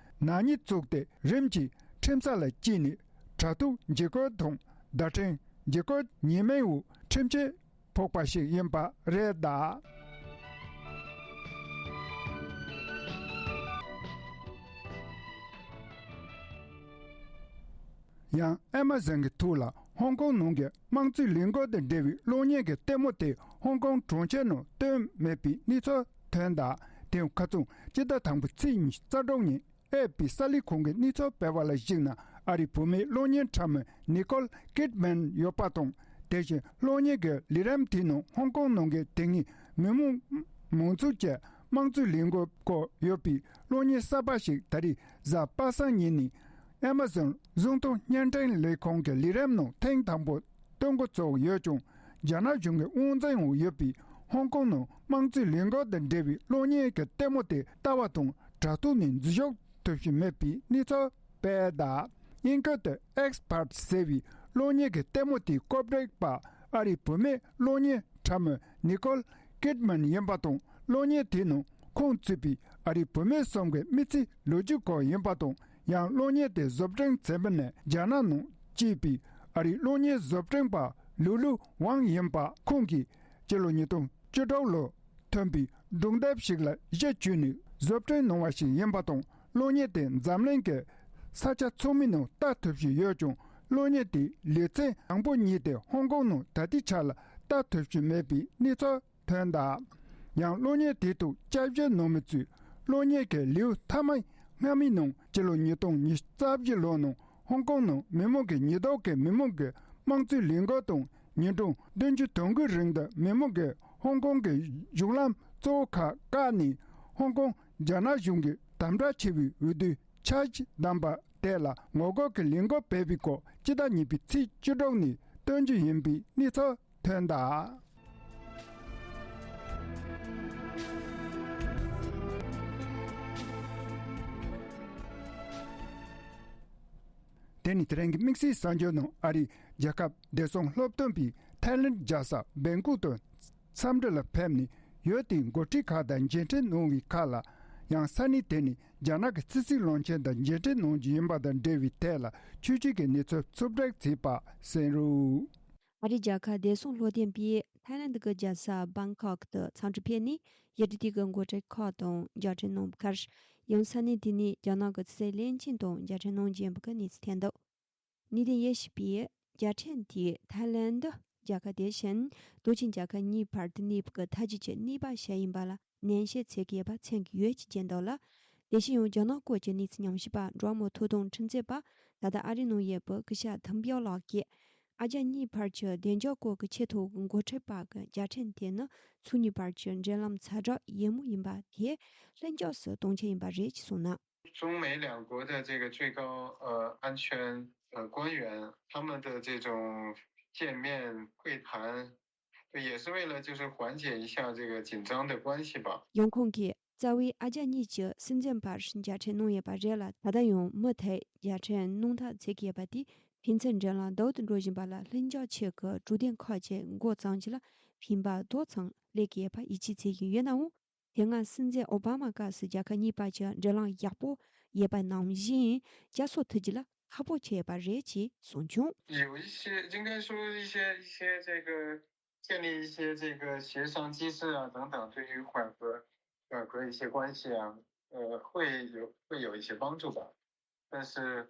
ནག་ཉེས་བཙུགས་ཏེ་རིམ་གྱིས་ཁྲིམས་ས་ལ་བསྐྱལ་ནས་དྲ་ཐོག་འཇིགས་སྐུལ་དང་བརྡ་འཕྲིན་འཇིགས་སྐུལ་ཉེས་མིང་འོག་ཁྲིམས་ཆད་ཕོག་པ་ཞིག་ཡིན་པ་རེད། ད་ཡང་ཨེ་མ་ཟོན་གྱི་ཐོག་ལ་ཧོང་ཀོང་ནང་གི་དམངས་གཙོའི་ལས་འགུལ་དང་འབྲེལ་བའི་གློག་བརྙན་གྱི་ལྟད་མོ་དེ་ཧོང་ཀོང་གྲོང་ཁྱེར་ནང་སྟོན་མེད་པའི་གནས་ཚུལ་ཐོན། ད་དེ་ཁ་རྩང་སྤྱི་ཟླ་དང་པོའི་ཚེས་ཉི་ཤུ་རྩ་དྲུག་ཉིན་ཨེ་ཨེཕ་པི་གསར་ལས་ཁང་གིས་གནས་ཚུལ་སྤེལ་བ་ལ་གཞིགས་ན། ཨ་རིའི་བུད་མེད་གློག་བརྙན་འཁྲབ་མི་ནི་ཀོལ་ཀིད་མན་ཡོད་པ་དང་། དེ་བཞིན་གློག་བརྙན་གྱི་ལས་རིམ་དེའི་ནང་ཧོང་ཀོང་ནང་གི་དེ་སྔའི་མི་མང་མང་ཚོགས་ཀྱི་དམངས་གཙོའི་ལས་འགུལ་སྐོར་ཡོད་པའི་གློག་བརྙན་གསར་པ་ཞིག་ད་རེས་གཟའ་པ་སངས་ཉིན་ནས་ཨེ་མ་ཟོན་གཟེངས་རྟགས་བརྙན་འཕྲིན་ལས་ཁང་གི་ལས་རིམ་ནང་ཐེངས་དང་པོ་སྟོན་འགོ་བཙུགས་ཡོད་ཀྱང་། རྒྱ་ནག་གཞུང་གི་དབང་འཛིན་འོག་ཡོད་པའི་ཧོང་ཀོང་ནང་དམངས་གཙོའི་ལས་འགུལ་དང་འབྲེལ་བའི་གློག་བརྙན་གྱི་ལྟད་མོ་དེ་ལྟ་བ་དང་དྲ་ཐོག་ནས་འཛུལ་ཞུགས་ཐུབ་བཞིན་མེད་པའི་གནས་ཚུལ་སྤེལ། ད་དབྱིན་སྐད་དུ་ཨེགས་པར་ཊི་ཟེར་བའི་གློག་བརྙན་གྱི་ལྟད་མོ་དེའི་གོ་སྒྲིག་པ་ཨ་རིའི་བུད་མེད་གློག་བརྙན་འཁྲབ་མི་ནི་ཀོལ་ཀིད་མན་ཡིན་པ་དང་། གློག་བརྙན་དེའི་ནང་ཁོང་གཙོས་པའི་ཨ་རིའི་བུད་མེད་གསུམ་གྱི་མི་ཚེའི་ལོ་རྒྱུས་སྐོར་ཡིན་པ་དང་། ཡང་གློག་བརྙན་དེ་བཟོ་སྐྲུན་བྱེད་མི་ནི་རྒྱ་ནག་ནང་སྐྱེས་པའི་ཨ་རིའི་གློག་བརྙན་བཟོ་སྐྲུན་པ་ལུ་ལུ་ཝང་ཡིན་པ། ཁོང་གིས་སྤྱི་ལོ་ཉིས་སྟོང་བཅུ་དྲུག་ལོར་ཐོན་པའི་སྒྲུང་དེབ་ཞིག་ལ་གཞི་བཅོལ་ནས་བཟོ་སྐྲུན་གནང་བ་ཞིག་ཡིན་པ་དང་། གློག་བརྙན་དེ་འཛམ་གླིང་གི་ས་ཆ་ཚང་མའི་ནང་ལྟ་ཐུབ་བཞིན་ཡོད་ཀྱང་། གློག་བརྙན་དེའི་ལེ་ཚན་དང་པོ་གཉིས་དེ་ཧོང་ཀོང་ནང་ད་ལྟའི་ཆར་ལ་ལྟ་ཐུབ་བཞིན་མེད་པའི་གནས་ཚུལ་ཐོན། ད་ཡང་གློག་བརྙན་དེའི་ཐོག་དཔྱད་ཞིབ་གནང་མི་ཚོས་གློག་བརྙན་གྱི་ལེའུ་མཐའ་མ་སྔ་མའི་ནང་སྤྱི་ལོ་ཉིས་སྟོང་ཉི་ཤུ་རྩ་བཞི་ལོ་ནང་ ཧོང་ཀོང་ནང་མི་མང་གི་ཉེན་རྟོག་གིས་མི་མང་གི་དམངས་གཙོའི་ལས་འགུལ་དང་ཉིན་གྲངས་བདུན་ཅུ་དོན་དགུའི་རིང་དུ་མི་མང་གིས་ཧོང་ཀོང་གི་གཞུང་ལམ་གཙོ་བོ་ཁག་བཀག་ནས་ཧོང་ཀོང་རྒྱ་ནག་གཞུང་གི་དམ་དྲག་ཆེ་བའི་འོས་བསྡུའི་འཆར་གཞི་བདམས་པ་དེ་ལ་ངོ་རྒོལ་གྱི་ལས་འགུལ་སྤེལ་བའི་སྐོར་སྤྱི་ཟླ་གཉིས་པའི་ཚེས་བཅུ་དྲུག་ནས་སྟོན་རྒྱུ་ཡིན་པའི་གནས་ཚུལ་ཐོན་གདའ། དེ་ནི་དེ་རིང་གི་དམིགས་བསལ་གསར་འགྱུར་ནང་ཨ་རིའི་རྒྱལ་ཁབ་བདེ་སྲུང་སློབ་སྟོན་པས་ཐའི་ལེན་རྒྱལ་ས་བེང་ཀོག་ཏུ་འཚམས་འདྲི་ལ་ཕེབས་ནས་ཡུལ་དེའི་འགོ་ཁྲིད་ཁག་དང་མཇལ་འཕྲད་གནང་བའི་ཁག་ལ། ཡང་ས་གནས་དེ་ནས་རྒྱ་ནག་གི་ཕྱི་སྲིད་བློན་ཆེན་དང་མཇལ་འཕྲད་གནང་རྒྱུ་ཡིན་པ་དང་འབྲེལ་བའི་ཐད་ལ་ཆོས་བརྒྱུད་ཀྱི་གནས་ཚུལ་ཕྱོགས་བསྒྲིགས་བྱས་པ་གསན་རོགས། ཨ་རིའི་རྒྱལ་ཁབ་བདེ་སྲུང་བློ་འདོན་པས་ཐའི་ལེན་གྱི་རྒྱལ་ས་བྷང་ཀོག་ཏུ་འཚམས་འདྲིར་ཕེབས་ནས་ཡུལ་གྲུ་དེ་གའི་འགོ་ཁྲིད་ཁག་དང་མཇལ་འཕྲད་གནང་བའི་ཁར། ཡང་ས་གནས་དེ་ནས་རྒྱ་ནག་གི་ཕྱི་སྲིད་བློན་ཆེན་དང་མཇལ་འཕྲད་གནང་རྒྱུ་ཡིན་པ་གི་གནས་ཚུལ་ཐོན་འདུག། གནད་དོན་དབྱེ་ཞིབ་པས་མཇལ་འཕྲད་དེས་ཐའི་ལེན་དུ་རྒྱལ་ཁབ་དེ་བཞིན་སྟོབས་ཆེན་རྒྱལ་ཁབ་གཉིས་བར་དུ་གནས་པའི་མཐའ་དབུས་ཀྱི་གནས་བབ་ཞིག་ཡིན་པ་ལ་ནན་བཤད་བྱེད་ཀྱི་ཡོད་པ་མཚོན་གྱི་ཡོད་ཅེས་བརྗོད་འདུག་ལ། དེ་བཞིན་ཡང་རྒྱ་ནག་སྐོར་གྱི་གནས་ཚུལ་ཉམས་ཞིབ་པ་འབྲོག་མོ་ཐུའུ་ཏུང་ཁྲིན་ཚེ་པ་ད་ལྟ་ཨ་རི་ནང་ཡོད་པའི་སྐུ་ཞབས་ཐིམ་པིའོ་ལགས་ཀྱིས་ཨ་རྒྱ་གཉིས་བར་གྱི་བདེ་འཇགས་སྐོར་གྱི་ཆེས་མཐོའི་འགོ་ཁྲིད་བར་གྱི་མཇལ་འཕྲད་དེ་ནི་ཕྱོགས་གཉིས་བར་གྱི་འབྲེལ་ལམ་ཛ་དྲག་ཡོད་མུས་ཡིན་པ་དེ་ལྷིང་འཇགས་སུ་གཏོང་ཆེད་ཡིན་པ་རེད་ཅེས་གསུངས་གནང་། 中美两国的这个最高呃安全呃官员，他们的这种见面会谈，对，也是为了就是缓解一下这个紧张的关系吧。 ཡང་ཁོང་གིས་རྩ་བའི་ཨ་རྒྱ་གཉིས་ཀྱི་སྲིད་འཛིན་བར་མཇལ་འཕྲད་གནང་ཡོད་པ་རེད་ལ། ད་ལྟ་ཡང་མུ་མཐུད་མཇལ་འཕྲད་གནང་ཐབས་བྱེད་ཀྱི་ཡོད་པ་དེས་ཕན་ཚུན་འབྲེལ་ལམ་སྡུག་ཏུ་འགྲོ་བཞིན་པ་ལ་ལྷིང་འཇགས་ཆེད་ཀྱི་གྲོས་དོན་ཁག་ཅིག་འགོ་བརྩམས་རྒྱུ་ལ་ཕན་པ་ཏོག་ཙམ་སླེབས་ཀྱི་ཡོད་པ་ཡིད་ཆེས་བྱེད་ཀྱི་ཡོད་ནའང་། དེ་སྔ་སྲིད་འཛིན་ཨོ་བྷ་མ་སྐབས་སུ་རྒྱལ་ཁབ་གཉིས་བར་གྱི་འབྲེལ་ལམ་ཡག་པོ་ཡོད་པ་ནང་བཞིན་བསྐྱར་གསོ་ཐུབ་རྒྱུ་ལ་ཁག་པོ་ཆགས་ཡོད་པ་རེད་ཅེས་གསུངས་བྱུང་། 有一些，应该说一些一些这个建立一些这个协商机制啊等等，对于缓和缓和一些关系啊，呃，会有会有一些帮助吧。但是，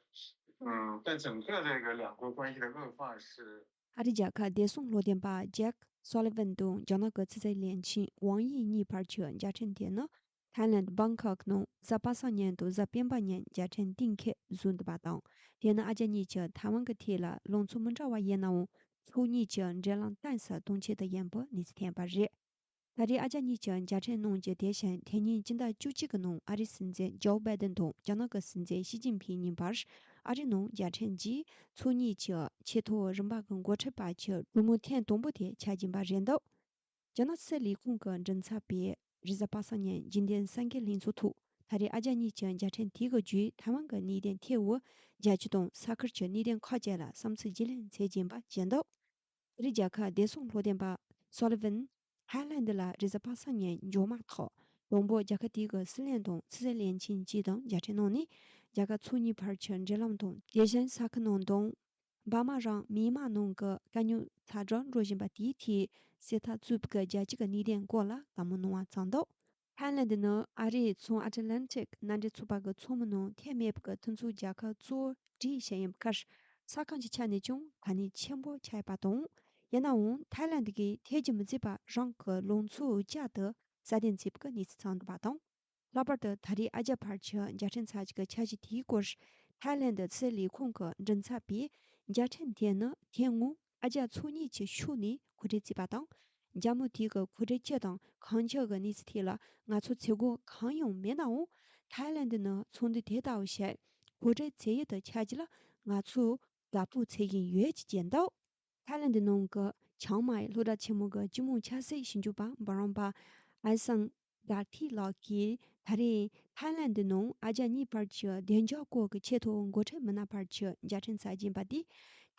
嗯，但整个这个两国关系的恶化是 ཨ་རིའི་རྒྱལ་ཁབ་བདེ་སྲུང་བློ་འདོན་པ་ཇེག་སོ་ལི་ཝན་དང་རྒྱ་ནག་གི་ཕྱི་སྲིད་བློན་ཆེན་ཝང་དབྱི་གཉིས་བར་གྱི་མཇལ་འཕྲད་དེ་ནི་ཐའི་ལེན་བྷང་ཀོག་ནང་གཟའ་པ་སངས་ཉིན་དང་གཟའ་སྤེན་པ་ཉིན་མཇལ་འཕྲད་གཏན་འཁེལ་བཟོས་འདུག་པ་དང་། དེ་ནི་ཨ་རྒྱ་གཉིས་ཀྱི་ཐའེ་ཝན་གྱི་ཐད་ལ་ལངས་ཕྱོགས་མི་འདྲ་བ་ཡིན་ནའང་ཕྱོགས་གཉིས་ཀྱི་འབྲེལ་ལམ་གཏིང་ཟབ་གཏོང་ཆེད་དུ་ཡིན་པའི་གནས་ཚུལ་ཐོན་པ་རེད། ད་རེས་ཨ་རྒྱ་གཉིས་ཀྱི་མཇལ་འཕྲད་གནང་རྒྱུ་དེ་བཞིན་དེ་ཉིན་སྤྱི་ཟླ་བཅུ་གཅིག་གི་ནང་ཨ་རིའི་སྲིད་འཛིན་ཇོ་བྷའི་ཏན་དང་རྒྱ་ནག་གི་སྲིད་འཛིན་ཞི་ཅིན་ཕིང་གཉིས་བར་ཨ་རི་ནང་མཇལ་འཕྲད་རྗེས་ཕྱོགས་གཉིས་ཀྱི་ཆེས་མཐོའི་རིམ་པ་གི་འགོ་ཁྲིད་བར་གྱི་གྲོས་མོལ་ཐེངས་དང་པོ་དེ་ཆགས་ཀྱིན་པ་རེད་འདུག། རྒྱ་ནག་ཕྱི་སྲིད་ལས་ཁུངས་ཀྱི་མགྲིན་ཚབ་པས་རེས་གཟའ་པ་སངས་ཉིན་རྒྱུན་ལྡན་གསར་འགོད་ལྷན་ཚོགས་ཐོག་ད་རེས་ཨ་རྒྱ་གཉིས་ཀྱི་མཇལ་འཕྲད་དེ་གི་བརྒྱུད་ཐའེ་ཝན་གྱི་གནད་དོན་ཐད་འོག་རྒྱལ་སྤྱི་དང་ས་ཁུལ་གྱི་གནད་དོན་ཁག་ཅིག་ལ་བསམ་ཚུལ་བརྗེ་ལེན་བྱེད་ཀྱིན་པ་བརྗོད་འདུག། ཨ་རིའི་རྒྱལ་ཁབ་བདེ་སྲུང་བློ་འདོན་པ་སོ་ལི་ཝན་ཐའི་ལེན་ཌི་ལ་རེས་གཟའ་པ་སངས་ཉིན་འབྱོར་མ་ཐག་དང་པོ་རྒྱལ་ཁབ་དེ་གི་སྲིད་བློན་དང་ཕྱི་སྲིད་བློན་ཆེན་བཅས་དང་མཇལ་འཕྲད་གནང་ནས་རྒྱལ་ཁབ་ཕྱོགས་གཉིས་བར་གྱི་འབྲེལ་ལམ་དང་དེ་བཞིན་ས་ཁུལ་ནང་དང་འབར་མ་རམ་མིའན་མཱ་ནང་གི་དཀའ་རྙོག་ཛ་དྲག་འགྲོ་བཞིན་པ་དེའི་ཐད་གསལ་ཐག་གཙོས་པའི་རྒྱལ་སྤྱི་གི་གནད་དོན་སྐོར་ལ་བཀའ་མོལ་གནང་བ་བྱུང་འདུག། ཐའི་ལེན་ཌི་ནི་ཨ་རིའི་མཚོ་ཨ་ཏི་ལན་ཏིག་མནའ་འབྲེལ་ཚོགས་པ་གི་ཚོགས་མི་ནང་ཐེ་མེད་པའི་མཐུན་ཚོགས་རྒྱལ་ཁབ་གཙོ་བོ་གྲས་ཤིག་ཡིན་པའི་ཁར་ས་ཁོངས་ཀྱི་ཆ་ནས་ཀྱང་གལ་གནད་ཆེན་པོ་ཆགས་ཡོད་པ་དང་། ཡིན་ནའང་ཐའི་ལེན་ཌི་གིས་ཐེ་གི་མི་བྱེད་པར་རང་གི་ལངས་ཕྱོགས་བསྐྱར་དུ་གསལ་སྟོན་བྱས་པའི་གནས་ཚུལ་བྱུང་འདུག་པ་དང་། ལྷག་པར་དུ་ད་རེས་ཨ་རྒྱ་བར་གྱི་མཇལ་འཕྲད་ཚར་གཅིག་གི་འཆར་གཞི་དེའི་སྐོར་ཐའི་ལེན་ཌི་ཕྱི་སྲིད་ལས་ཁུངས་ཀྱི་མགྲིན་ཚབ་པས་མཇལ་འཕྲད་དེ་ནི་དེ་སྔོན་ཨ་རྒྱ་ཕྱོགས་གཉིས་ཀྱི་ཕྱོགས་ནས་གོ་སྒྲིག་བྱས་པ་དང་། མཇལ་མོལ་དེ་གི་གོ་སྒྲིག་སྤྱི་དང་ཁང་ཁྱིམ་གྱི་གནས་ཚུལ་ཐད་ལ་ང་ཚོ་བྱེད་སྒོ་གང་ཡང་མེད་ནའང་། ཐའི་ལེན་ཌི་ནི་ཚོགས་འདུ་དེ་ལྟ་བུ་ཞིག་གོ་སྒྲིག་བྱེད་ཡུལ་དུ་ཆགས་རྒྱུ་ལ་ང་ཚོས་དགའ་པོ་བྱེད་ཀྱིན་ཡོད་ཅེས་བརྗོད་འདུག། ཐའི་ལེན་ཌི་ནང་གི་ཆིང་མའེ་སློབ་གྲྭ་ཆེན་མོ་གི་སྤྱི་དམངས་ཆབ་སྲིད་ཞིབ་འཇུག་པ་འབུམ་རམས་པ་ཨའི་སང་དར་ཐི་ལགས་ཀྱིས་ད་རེས་ཐའི་ལེན་ཌི་ནང་ཨ་རྒྱ་གཉིས་བར་གྱི་བདེ་འཇགས་སྐོར་གྱི་ཆེས་མཐོའི་འགོ་ཁྲིད་མི་སྣ་བར་གྱི་མཇལ་འཕྲད་མཛད་ཀྱིན་པ་དེས།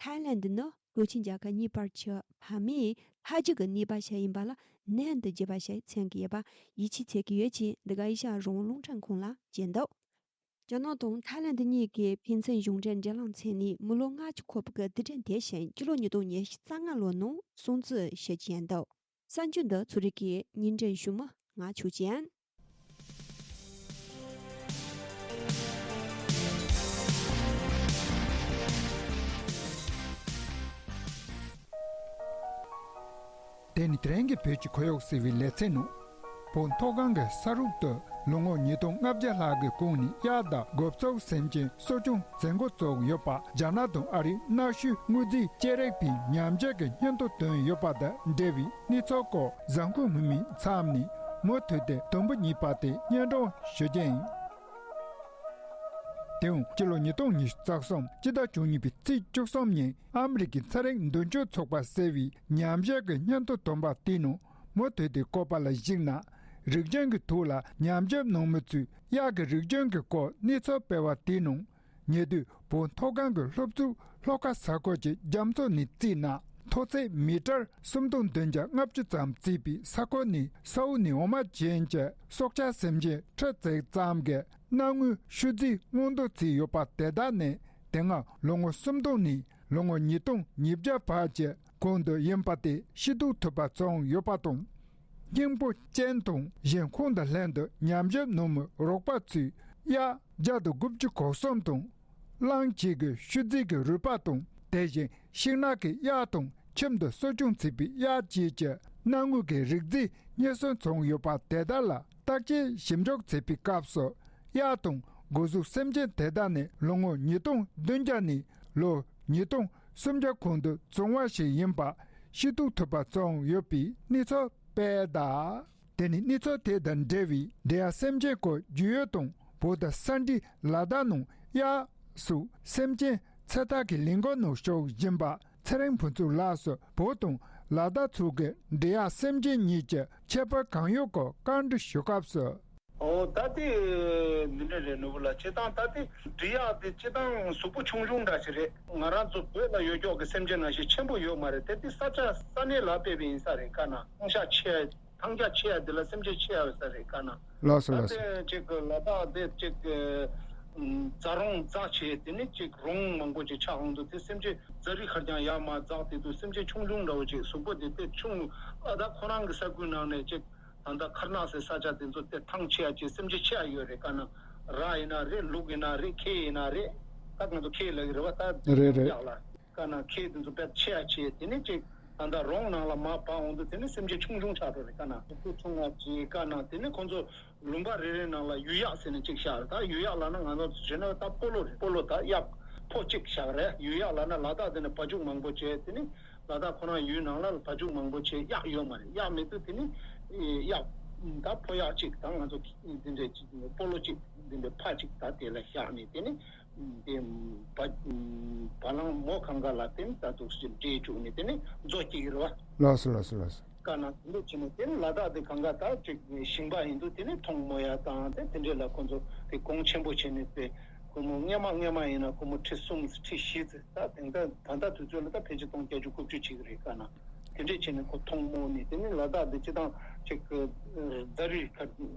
ཐའི་ལེན་ཌི་ནི་སྟོབས་ཆེན་རྒྱལ་ཁབ་གཉིས་བར་གྱི་བར་མའི་མཐའ་མཇུག་གི་གནས་བབ་ཞིག་ཡིན་པ་ལ་ནན་དུ་བརྗོད་པ་ཞིག་མཚོན་གྱི་ཡོད་པ་ཡིད་ཆེས་བྱེད་ཀྱི་ཡོད་ཅེས་འདི་ག་ཨེ་ཤ་ཡ་རང་དབང་རླུང་འཕྲིན་ཁང་ལ་བརྗོད་འདུག། རྒྱ་ནག་དང་ཐའི་ལེན་ཌི་གཉིས་ཀྱིས་ཕན་ཚུན་གཞུང་འབྲེལ་འབྲེལ་ལམ་བྱས་ནས་མི་ལོ་ལྔ་བཅུ་འཁོར་བའི་དུས་དྲན་དེ་བཞིན་སྤྱི་ལོ་ཉིས་སྟོང་ཉི་ཤུ་རྩ་ལྔ་ལོ་ནང་སྲུང་བརྩི་ཞུ་རྒྱུ་ཡིན་འདུག། གསར་འགྱུར་འདི་ཚོ་རིག་གི་ཉིན་དྲན་ཞུ་མི་ང་ཆོས་ཅན། དེ་ནི་དེ་རིང་གི་བོད་ཀྱི་ཁོར་ཡུག་ཟེར་བའི་ལེ་ཚན་ནང་། བོད་མཐོ་སྒང་གི་ས་རུབ་ཏུ་ལོ་ངོ་ཉིས་སྟོང་ལྔ་བརྒྱ་ལྷག་གི་གོང་ནས་གཡག་དང་སྒོ་ཕྱུགས་སེམས་ཅན་གསོ་སྐྱོང་མཛད་འགོ་བཙུགས་ཡོད་པ། རྒྱ་ནག་དང་ཨ་རིའི་གནའ་ཤུལ་དངོས་རྫས་སྐྱེལ་རེས་པས་ཉམས་ཞིབ་ཀྱི་སྙན་ཐོ་བཏོན་ཡོད་པ་དང་འབྲེལ་བའི་གནས་ཚུལ་སྐོར་བཟང་ཁུལ་མི་མིང་མཚམས་ནས་མུ་མཐུད་དེ་དུམ་བུ་གཉིས་པ་དེ་སྙན་སྒྲོན་ཞུ་རྒྱུ་ཡིན། དེའང་སྤྱི་ལོ་ཉིས་སྟོང་ཉི་ཤུ་རྩ་གསུམ་སྤྱི་ཟླ་བཅུ་གཉིས་པའི་ཚེས་བཅུ་གསུམ་ཉིན་ཨ་མི་རི་ཀའི་ཚན་རིག་འདོན་སྤྲོད་ཚོགས་པ་ཟེར་བའི་ཉམས་ཞིབ་ཀྱི་སྙན་ཐོ་བཏོན་པ་དེའི་ནང་མུ་མཐུད་དེ་བཀོད་པ་ལ་གཞིགས་ན། རིགས་རྒྱུན་གྱི་ཐོག་ལ་ཉམས་ཞིབ་གནང་མི་ཚོས་གཡག་གི་རིགས་རྒྱུན་གྱི་སྐོར་གནས་ཚུལ་སྤེལ་བ་དེའི་ནང་། ཉེ་དུས་བོད་མཐོ་སྒང་གི་ལྷོ་ཕྱོགས་ལྷོ་ཁ་ས་ཁུལ་གྱི་རྒྱ་མཚོ་ནས་བརྩིས་ན། མཐོ་ཚད་མི་ཊར་སུམ་སྟོང་བདུན་བརྒྱ་ལྔ་བཅུ་ཙམ་བརྩིས་པའི་ས་ཁུལ་ནས་ས་འོག་ནས་འོ་མ་ཅན་གྱི་སྲོག་ཆགས་སེམས་ཅན་ཁྲི་བརྩེགས་ཙམ་གྱི་སྣ་ངོས་ཤུལ་རྫིས་སྔོན་འདོན་བྱས་ཡོད་པ་དེ་དག་ནི་དེ་སྔ་ལོ་ངོ་སུམ་སྟོང་ནས་ལོ་ངོ་ཉིས་སྟོང་ཉིས་བརྒྱ་བར་གྱི་གོང་དུ་ཡིན་པ་དེ་ཤེས་རྟོགས་ཐུབ་པ་བྱུང་ཡོད་པ་དང་། སྙིང་པོ་ཅན་དང་གཞན་ཁོང་དང་ལྷན་དུ་ཉམས་ཞིབ་གནང་མི་རོགས་པ་ཚོས་གཡག་བརྒྱ་དང་དགུ་བཅུ་གོ་གསུམ་དང་། གླང་ཆེན་གྱི་ཤུལ་རྫིས་ཀྱི་རུས་པ་དང་དེ་བཞིན་ཤིང་ནགས་ཀྱི་གཡག་དང་ཁྱིམ་དུ་གསོ་སྐྱོང་བྱེད་པའི་གཡག་བཅས་ཀྱི་སྣ་ངོས་ཀྱི་རིགས་རྫས་རྙེད་སོན་བྱུང་ཡོད་པ་དེ་དག་ལ་བརྟག་དཔྱད་ཞིབ་འཇུག་བྱེད་པའི་སྐབས་སུ་གཡག་དང་སྒོ་ཟོག་སེམས་ཅན་དེ་དག་ནི་ལོ་ངོ་ཉིས་སྟོང་བདུན་བརྒྱ་ནས་ལོ་ཉིས་སྟོང་སུམ་བརྒྱ་གོང་དུ་བྱུང་བ་ཞིག་ཡིན་པ་ཤེས་རྟོགས་ཐུབ་པ་བྱུང་ཡོད་པའི་གནས་ཚུལ་སྤེལ་གདའ། དེ་ནི་གནས་ཚུལ་དེ་དང་འབྲེལ་བའི་འབྲི་གཡག་སེམས་ཅན་སྐོར་རྒྱུས་ཡོད་དང་བོད་དང་ས་འབྲེལ་ལ་དྭགས་ནང་གཡག་སོགས་སེམས་ཅན་ཚེ་ཐར་གྱི་ལས་འགུལ་ནང་ཞུགས་བཞིན་པ་ཚེ་རིང་ཕུན་ཚོགས་ལགས་སུ་བོད་དང་ལ་དྭགས་ཕྱོགས་ཀྱི་འབྲི་གཡག་སེམས་ཅན་གཉིས་ཀྱི་ཁྱད་པར་གང་ཡོད་སྐོར་བཀའ་འདྲི་ཞུ་སྐབས་སུ། ཨོ་ད་དེ་འདི་འདྲ་རེད་ནོར་བུ་ལགས། བྱས་ཙང་ད་དེ་འབྲི་གཡག་དེ་སྤྱིར་བཏང་གཟུགས་པོ་ཆུང་ཆུང་འདྲ་ཞིག་རེད། ང་རང་ཚོ་བོད་ལ་ཡོད་ཀྱོག་གི་སེམས་ཅན་ནང་བཞིན་ཆེན་པོ་ཡོད་མ་རེད་དེ། དེ་ས་ཆ་ས་གནས་ལ་དཔག་པའི་ཡིན་ས་རེད། ག་ན་ཐང་ཤ་ཆེ་ཐང་རྒྱ་ཆེ་ཡ་དེ་ལ་སེམས་ཅན་ཆེ་ཡ་ཡོད་ས་རེད། ག་ན་ལགས་སོ་ད་ལགས་སོ། དེ་ཅིག་ལ་དྭགས་དེ་ཅིག་རྫ་རོང་རྫ་ཆེ་དེ་ནི་ཅིག་རོང་མང་པོ་ཅིག་ཆགས་འོང་དུས་དེ་སེམས་ཅན་རྫ་རི་ཁར་ཀྱང་ཡར་མར་འཛེགས་དེ་དུས་སེམས་ཅན་ཆུང་ཆུང་འདྲ་བོ་ཅིག་གཟུགས་པོ་དེ་དེ་ཆུང་ཨ་ད་ཁོ་རང་གི་ས་ཁུལ་ནང་ནས་ཅིག་ད་ལྟ་མཁར་ནག་ཟེར་ས་ཆ་དེ་ཚོ་དེ་ཐང་ཆད་ཡ་ཅིག་སེམས་ཅན་ཆེ་ཡ་ཡོད་རེད། ག་ན་ར་ཡིན་ན་རེད། ལུག་ཡིན་ན་རེད། ཁེ་ཡིན་ན་རེད། ད་ང་ཚོ་ཁེ་ལབ་ཀྱི་རེད་བ། ད་རེད་རེད། ཡག་ལ་ག་ན་ཁེ་དེ་ཚོ་དཔེ་ཆེ་ཡ་ཆེ་དེ་ནི་ཅིག་ད་ལྟ་རོང་ནང་ལ་མར་བབས་འོང་དུས་དེ་ནི་སེམས་ཅན་ཆུང་ཆུང་ཆགས་འགྲོ་རེད། ག་ན་ཕྲུ་གུ་ཆུང་བ་ཅིག་ག་ན་དེ་ནི་ཁོང་ཚོ་ལུང་པ་རེ་རེ་ནང་ལ་ཡུལ་གཡག་ཟེར་ནས་ཅིག་བཞག་རེད། ད་ཡུལ་གཡག་ལབ་ན་ང་ཚོ་བྱས་ན་ད་སྤོ་ལོ་རེད། སྤོ་ལོ་ད་གཡག་ཕོ་གཅིག་བཞག་རེད། ཡུལ་གཡག་ལབ་ན་ལ་དྭགས་དེ་ནི་བ་ཕྱུགས་མང་པོ་བྱས་དེ་ནི། ལ་དྭགས་ཁོ་རང་ཡུལ་ནང་ལ་བ་ཕྱུགས་མང་པོ་བྱས་གཡག་ཡོད་མ་རེད། གཡག་མེད་དུས་དེ་ནི་གཡག་ད་ཕོ་གཡག་གཅིག་དང་ང་ཚོ་འདི་འདྲའི་སྤོ་ལོ་གཅིག་འདི་འདྲའི་ཕ་གཅིག་ད་དེ་ལ་བཞག་ནས་དེ་ནི་དེ་བ་བ་ལང་མོ་གང་ག་ལ་དེ་ནི་ད་འདུག་སེ་འདྲེས་བཅུག་ནས་དེ་ནི་མཛོ་སྐྱེ་གི་རེད་བ། ལགས་སོ་ལགས་སོ་ལགས་སོ། དཀར་ནག་དེ་འདྲ་བྱས་ནས་དེ་ནི་ལ་དྭགས་དེ་གང་ག་ད་ཅིག་ཞིང་པ་ཡིན་དུས་དེ་ནི་མཐོང་མོ་ཡ་དང་དེ་དེ་འདྲས་ལ་ཁོ་ཚོ་དེ་གོང་ཆེན་པོ་བྱས་ནས་དེ་སྒོར་མོ་སྔས་མ་སྔས་མ་ཡིན་ན་སྒོར་མོ་ཁྲི་གསུམ་ཁྲི་བཞི་ཙམ། ད་དེང་ད་ད་ལྟ་དུས་ཚོད་ལ་ད་ཕལ་ཆེར་སྟོང་བརྒྱད་ཅུ་དགུ་བཅུ་བྱེད་ཀྱི་རེད། དཀར་ནག་དེ་འདྲས་བྱས་ནས་ཁོ་མཐོང་མོ་ནས་དེ་ནི་ལ་དྭགས་དེ་སྤྱིར་བཏང་ཅིག་རྫ་རི་ཁ་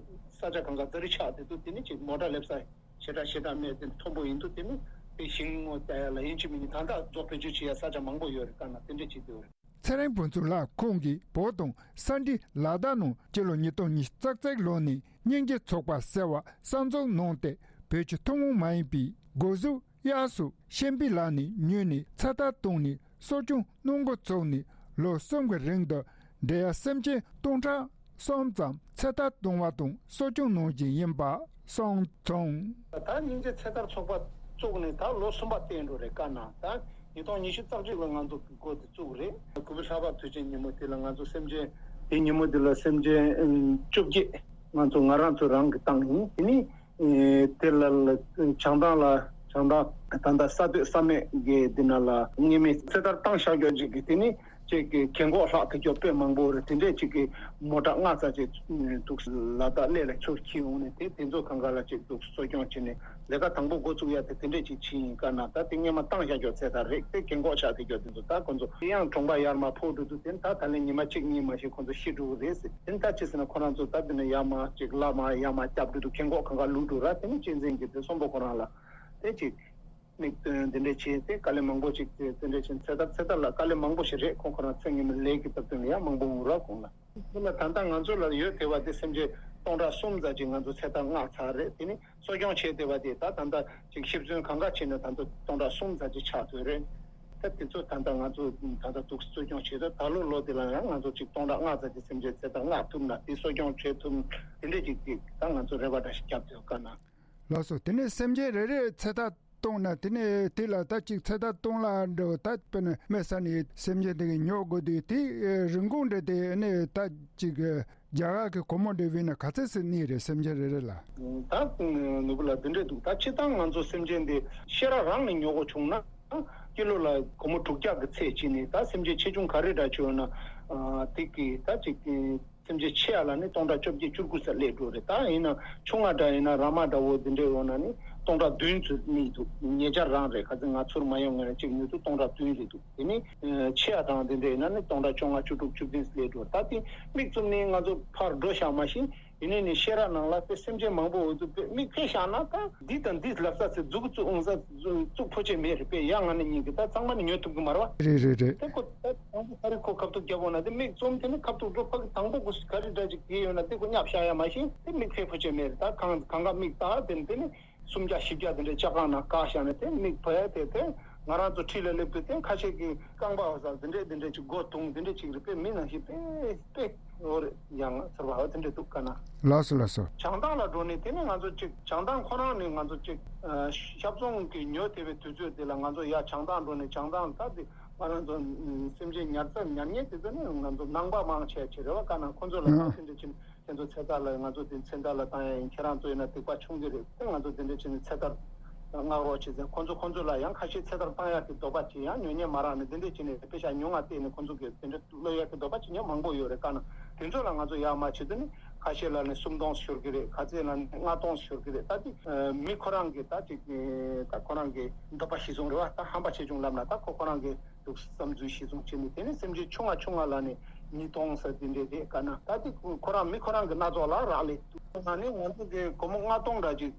ས་ཆ་གང་ག་རྫ་རི་ཆགས་དེ་དུས་དེ་ནི་ཅིག་མོ་ཊ་སླེབས་ས་ཞེ་དྲག་ཞེ་དྲག་མེད་དེ་མཐོན་པོ་ཡིན་དུས་དེ་ནི་དེ་ཞིང་ངོ་བལྟ་ཡ་ལ་ཡིན་གཅིག་མིན་གཅིག་ད་ལྟ་རྫོགས་བེད་སྤྱོད་བྱེད་ཡ་ས་ཆ་མང་པོ་ཡོད་རེད། དཀར་ནག་དེ་འདྲས་བྱེད་དུས། ཚེ་རིང་ཕུན་ཚོགས་ལགས་ཁོང་གིས་བོད་དང་ས་འབྲེལ་ལ་དྭགས་ནང་སྤྱི་ལོ་ཉིས་སྟོང་ཉི་ཤུ་རྩ་གཅིག་ལོ་ནས་སྙིང་རྗེ་ཚོགས་པ་ཟེར་བ་གསར་འཛུགས་གནང་སྟེ་བོད་ཀྱི་ཐུན་མོང་མ་ཡིན་པའི་སྒོ་ཟོག་གཡག་སོགས་གཤིན་པོའི་ལག་ནས་ཉོས་ནས་ཚེ་ཐར་བཏང་ནས་གསོ་སྐྱོང་གནང་འགོ་བཙུགས་ནས་ལོ་གསུམ་གྱི་རིང་དུ་འབྲི་གཡག་སེམས་ཅན་སྟོང་ཕྲག་གསུམ་ཙམ་ཚེ་ཐར་བཏང་བ་དང་གསོ་སྐྱོང་གནང་བཞིན་ཡིན་པ་གསུངས་སོང་། ད་སྙིང་རྗེ་ཚེ་ཐར་ཚོགས་པ་བཙུགས་ནས་ད་ལོ་གསུམ་པ་བསྟན་འགྲོ་རེད། དཀར་ནག་ད་ཉིས་སྟོང་ཉི་ཤུ་རྩ་གཅིག་ལ་ང་ཚོ་གི་འགོ་དེ་བཙུགས་རེད། གུས་པའི་ལྷག་པ་དུས་ཆེན་ཉིན་མོ་དེ་ལ་ང་ཚོ་སེམས་ཅན་དེ་ཉིན་མོ་དེ་ལ་སེམས་ཅན་ཨུམ་བཅོ་བརྒྱད་ང་ཚོ་ང་རང་ཚོ་རང་གི་བཏང་ཡིན། དེ་ནི་ཨེ་དེ་ལ་ལ་བྱང་ཐང་ལ་བྱང་ཐང་ད་ལྟ་ས་སྟོད་ས་སྨད་གི་འདི་ན་ལ་ངེས་མེད་ཚེ་ཐར་བཏང་བཞག་རྒྱུ་ཅིག་གི་དེ་ནི། ཅིག་གི་རྒན་གོག་ལྷག་ཐུག་རྒྱུ་དཔེ་མང་པོ་རེད། དེ་འདྲས་ཅིག་གི་མོ་ཊ་ལྔ་ཙམ་ཅིག་འདུག་ལ་དྭགས་གླེ་ལ་ཚུར་འཁྱེར་འོང་ནས་དེ་དེ་ཚོ་གང་ག་ལ་ཅིག་འདུག་གསོ་སྐྱོང་བྱས་ནས་ལས་ཀ་དང་པོ་འགོ་བཙུགས་ཡ་དེ་དེ་འདྲས་ཅིག་བྱས་ཡིན། དཀར་ནག་ད་དེ་སྔས་མ་བཏང་བཞག་རྒྱུ་ཚེ་ཐར་རེད། དེ་རྒན་གོག་ཆགས་བསྡད་རྒྱུ་དེ་ཚོ་ད་ཁོ་ཚོ་དེ་ཡང་གྲོང་པ་ཡར་མར་འཕོ་འགྲོ་དུས་དེ་ད་ད་ལན་ཉི་མ་གཅིག་གཉིས་མ་ཞིག་ཁོ་ཚོ་ཤི་འགྲོ་གི་རེད་ཟེར། དེ་ད་ཅི་ཟེར་ན་ཁོ་རང་ཚོ་ད་དེ་ནས་ཡར་མར་ཅིག་ལ་མར་ཡར་མར་བསྐྱབས་འགྲོ་དུས་རྒན་གོག་གང་ག་ལུག་འགྲོ་ར། དེ་ནས་གཅན་གཟན་གྱི་དེ་གསོན་པོ་ཁོ་རང་ལ་དེ་ཅིག་མིག་སྟོན་འདི་འདྲས་བྱས་ཏེ་དཀའ་ལས་མང་པོ་ཞིག་དེ་འདྲས་བྱས། ཚེ་ཐར་ཚེ་ཐར་ལ་དཀའ་ལས་མང་པོ་ཞིག་རེད། ཁོང་ཁོ་རང་ཚེ་སྔོན་མའི་ལས་ཀྱི་སྟབས་བསྟུན་ལ་ཡང་མང་པོ་འོང་ར་ཁོང་ལ། དེ་ལ་ད་ལྟ་ང་ཚོ་ལ་ཡོད་བསྡད་པ་དེ་སེམས་ཅན་སྟོང་ཕྲག་གསུམ་ཙམ་ཅིག་ང་ཚོ་ཚེ་ཐར་མངགས་ཚར་རེད། དེ་ནི་གསོ་སྐྱོང་བྱས་བསྡད་པ་དེ་ད་ད་ལྟ་ཅིག་ཤི་གསོན་གང་ག་བྱས་ནས་ད་ལྟ་སྟོང་ཕྲག་གསུམ་ཙམ་ཅིག་ཆགས་ཚར་རེད། ད་དེ་ཚོ་ད་ལྟ་ང་ཚོ་ད་ལྟ་འདུག་གསོ་སྐྱོང་བྱེད་ད་ད་ལོ་ལོ་དེ་ལ་ཡང་ང་ཚོ་ཅིག་སྟོང་ཕྲག་ལྔ་ཙམ་གྱི་སེམས་ཅན་ཚེ་ཐར་མངགས་ཐུབ་ན་དེ་གསོ་སྐྱོང་བྱེད་ཐུབ་དེ་འདྲས་ཅིག་ཅིག་ད་ང་ཚོ་རེ་བ་འདྲ་ཞིག་བརྒྱབ་ཡོད་ཀ་ན། ལགས་སོ། དེ་ནས་སེམས་ཅན་རེ་རེ་ཚེ་ཐར་གཏོང་ན་དེ་ནས་དེ་ལ་ད་ཅིག་ཚེ་ཐར་གཏོང་ལ་འགྲོ་ད་དཔེར་ན་དམིགས་བསལ་ནས་སེམས་ཅན་དེ་གི་ཉོ་དགོས་དུས་དེ་རིན་གོང་འདྲ་དེ་ནས་ད་ཅིག་རྒྱ་གར་གྱི་སྒོར་མོ་འདྲ་བས་ན་ག་ཚད་ཟིན་ནི་རེད། སེམས་ཅན་རེ་རེ་ལ། ད་ནོར་བུ་ལགས་འདི་འདྲས་འདུག་ད་སྤྱིར་བཏང་ང་ཚོ་སེམས་ཅན་འདི་ཤེས་རབ་རང་ནས་ཉོ་དགོས་བྱུང་ན་ཀི་ལོ་ལ་སྒོར་མོ་དྲུག་བརྒྱ་གི་ཚད་ཅིག་ནས་ད་སེམས་ཅན་ཆེ་ཆུང་ག་རེ་འདྲ་བྱུང་ན་དེ་གི་ད་ཅིག་སེམས་ཅན་ཆེ་ཡ་ལ་ནི་སྟོང་ཕྲག་བཅོ་བརྒྱད་བཅུ་དགུ་ཙམ་སླེབས་འགྲོ་རེད། ད་ཡིན་ན་ཆུང་ང་འདྲ་ཡིན་ན་ར་མ་འདྲ་བོ་འདི་འདྲའི་འོག་ན་ནི་སྟོང་ཕྲག་བདུན་ཙམ་གནས་འདུག་ཉེ་ཆར་རང་རེད། ཁ་སང་ང་ཚུར་མ་ཡོང་ངས་གཅིག་ཉོས་དུས་སྟོང་ཕྲག་བདུན་རེད་འདུག་དེ་ནི་ཆེ་ཡ་དང་འདི་འདྲ་ཡིན་ན་ནི་སྟོང་ཕྲག་བཅོ་ལྔ་བཅུ་དྲུག་བཅུ་བདུན་ཙམ་སླེབས་འགྲོ། ད་དེ་མིག་བཙུམ་ནས་ང་ཚོ་ཕར་འགྲོ་བཞག་མ་ཤེས། ཡིན་ནའི་ནི་ཤེས་རབ་ནང་ལ་དཔེ་སེམས་ཅན་མང་པོ་འོ་ཚོ་དཔེ་མིག་ཕེ་བཞག་ན་ད་འདི་དང་འདི་ལབ་ས་ཚེ་མཛུ་གུ་བཙུགས་འོང་ས་བཙུགས་ཕོ་ཆེ་མེད་རེད་པས། ཡ་ང་ནི་ཉིན་གི་ད་ཚང་མ་ནི་ཉོ་ཐུབ་གི་མ་རེད་བ། རེད་རེད་རེད། དེ་ཁོ་ད་དང་པོ་ཁ་རི་ཁོ་ཁབ་ཏུ་བརྒྱབ་འོང་ན་དེ་མིག་བཙུམ་དེ་ནི་ཁབ་ཏུ་འགྲོ་ཕ་གི་དང་པོ་གུ་ག་རི་འདྲ་ཅིག་དེ་ཡོད་ན་དེ་ཁོ་ཉབ་བཞག་ཡ་མ་ཤེས་དེ་མིག་ཕེ་ཕོ་ཆེ་མེད་རེད། ད་གང་གང་ག་མིག་ད་དེ་ནི་དེ་ནི་སུམ་བརྒྱ་བཞི་བརྒྱ་དེ་འདྲའི་ལྕགས་སྒང་ནང་བཀག་བཞག་ནས་དེ་མིག་བོ་ཡ་དེ་དེ་ང་རང་ཚོ་འཁྲིས་ལ་སླེབས་དུས་དེ་ཁ་ཤས་ཀྱིས་རྐང་པ་འོ་ཟ་དེ་འདྲས་དེ་འདྲས་ཅིག་སྒོ་བརྡུངས་དེ་འདྲས་ཅིག་རེད་པས། མི་ནང་བཞིན་དཔེ་དཔེ་འོ་རེད་ཡང་ཚར་བ་འོ་དེ་འདྲས་འདུག་ག་ན། ལགས་སོ་ལགས་སོ། བྱང་ཐང་ལ་འགྲོ་ནས་དེ་ནས་ང་ཚོ་ཅིག་བྱང་ཐང་ཁོ་རང་ནས་ང་ཚོ་ཅིག་ཤ་བཙོང་གི་ཉོ་དེ་བའི་དུས་ཚོད་དེ་ལ་ང་ཚོ་ཡ་བྱང་ཐང་འགྲོ་ནས་བྱང་ཐང་ད་དེ་ང་རང་ཚོ་སེམས་ཅན་ཉར་ཚར་ཉར་ཉེས་དེ་ཚོ་ནི་ང་ཚོ་ནང་པ་མང་ཆེ་ཆེ་རེད་བ། ག་ན་ཁོ་ཚོ་ལ་ད་དེ་འདྲས་ཅིག་ཁྱེད་ཚོ་ཚེ་ཐར་ལ་ང་ཚོ་དེ་ཚེ་ཐར་ལ་བཏང་ཡ་ཡིན། ཁྱེད་རང་ཚོ་ཡིན་ན་སྡིག་པ་ཆུང་གི་རེད། དེ་ང་ཚོ་དེ་འདྲ་བྱས་ནས་ཚེ་ཐར་མངགས་རོགས་བྱེད་ཟེར། ཁོ་ཚོ་ཁོ་ཚོ་ལ་ཡང་ཁ་ཤས་ཚེ་ཐར་བཏང་ཡག་གི་འདོད་པ་ཅིག་ཡང་ཉོ་ཉན་མ་རག་ནས་དེ་འདྲ་བྱས་ནས་དཔེ་ཤག་ཉུང་ང་བལྟས་ནས་ཁོ་ཚོ་གི་དེ་འདྲ་བློ་ཡག་གི་འདོད་པ་ཅིག་ཉོ་མང་པོ་ཡོད་རེད། ག་ན་དེ་ཚོ་ལ་ང་ཚོ་ཡག་མ་བྱེད་དུས་ནི་ཁ་ཤས་ལ་ནི་སུམ་སྟོང་ཤོར་གི་རེད། ཁ་ཤས་ལ་ནི་ལྔ་སྟོང་ཤོར་གི་རེད། ད་དེ་མི་ཁོ་རང་གི་ད་ཅིག་ད་ཁོ་རང་གི་འདོད་པ་གཞི་བཟུང་རེད་བ། ད་ཧམ་པ་ཆེ་ཆུང་ལབ་ན་ད་ཁོ་ཁོ་རང་གི་འདུག་བསམ་ཚུལ་གཞི་བཟུང་བྱས་ནས་དེ་ནས་སེམས་ཅན་ཆུང་ང་ཆུང་ང་ལ་ནི་ཉིས་སྟོང་ཟེར་དེ་འདྲས་རེད། ག་ན་ད་དེ་ཁོ་རང་མི་ཁོ་རང་གི་སྣ་ཚོགས་ལ་རག་ལས་འདུག་ང་ནི་ང་ཚོ་གི་སྒོར་མོ་ལྔ་སྟོང་འདྲ་ཅིག་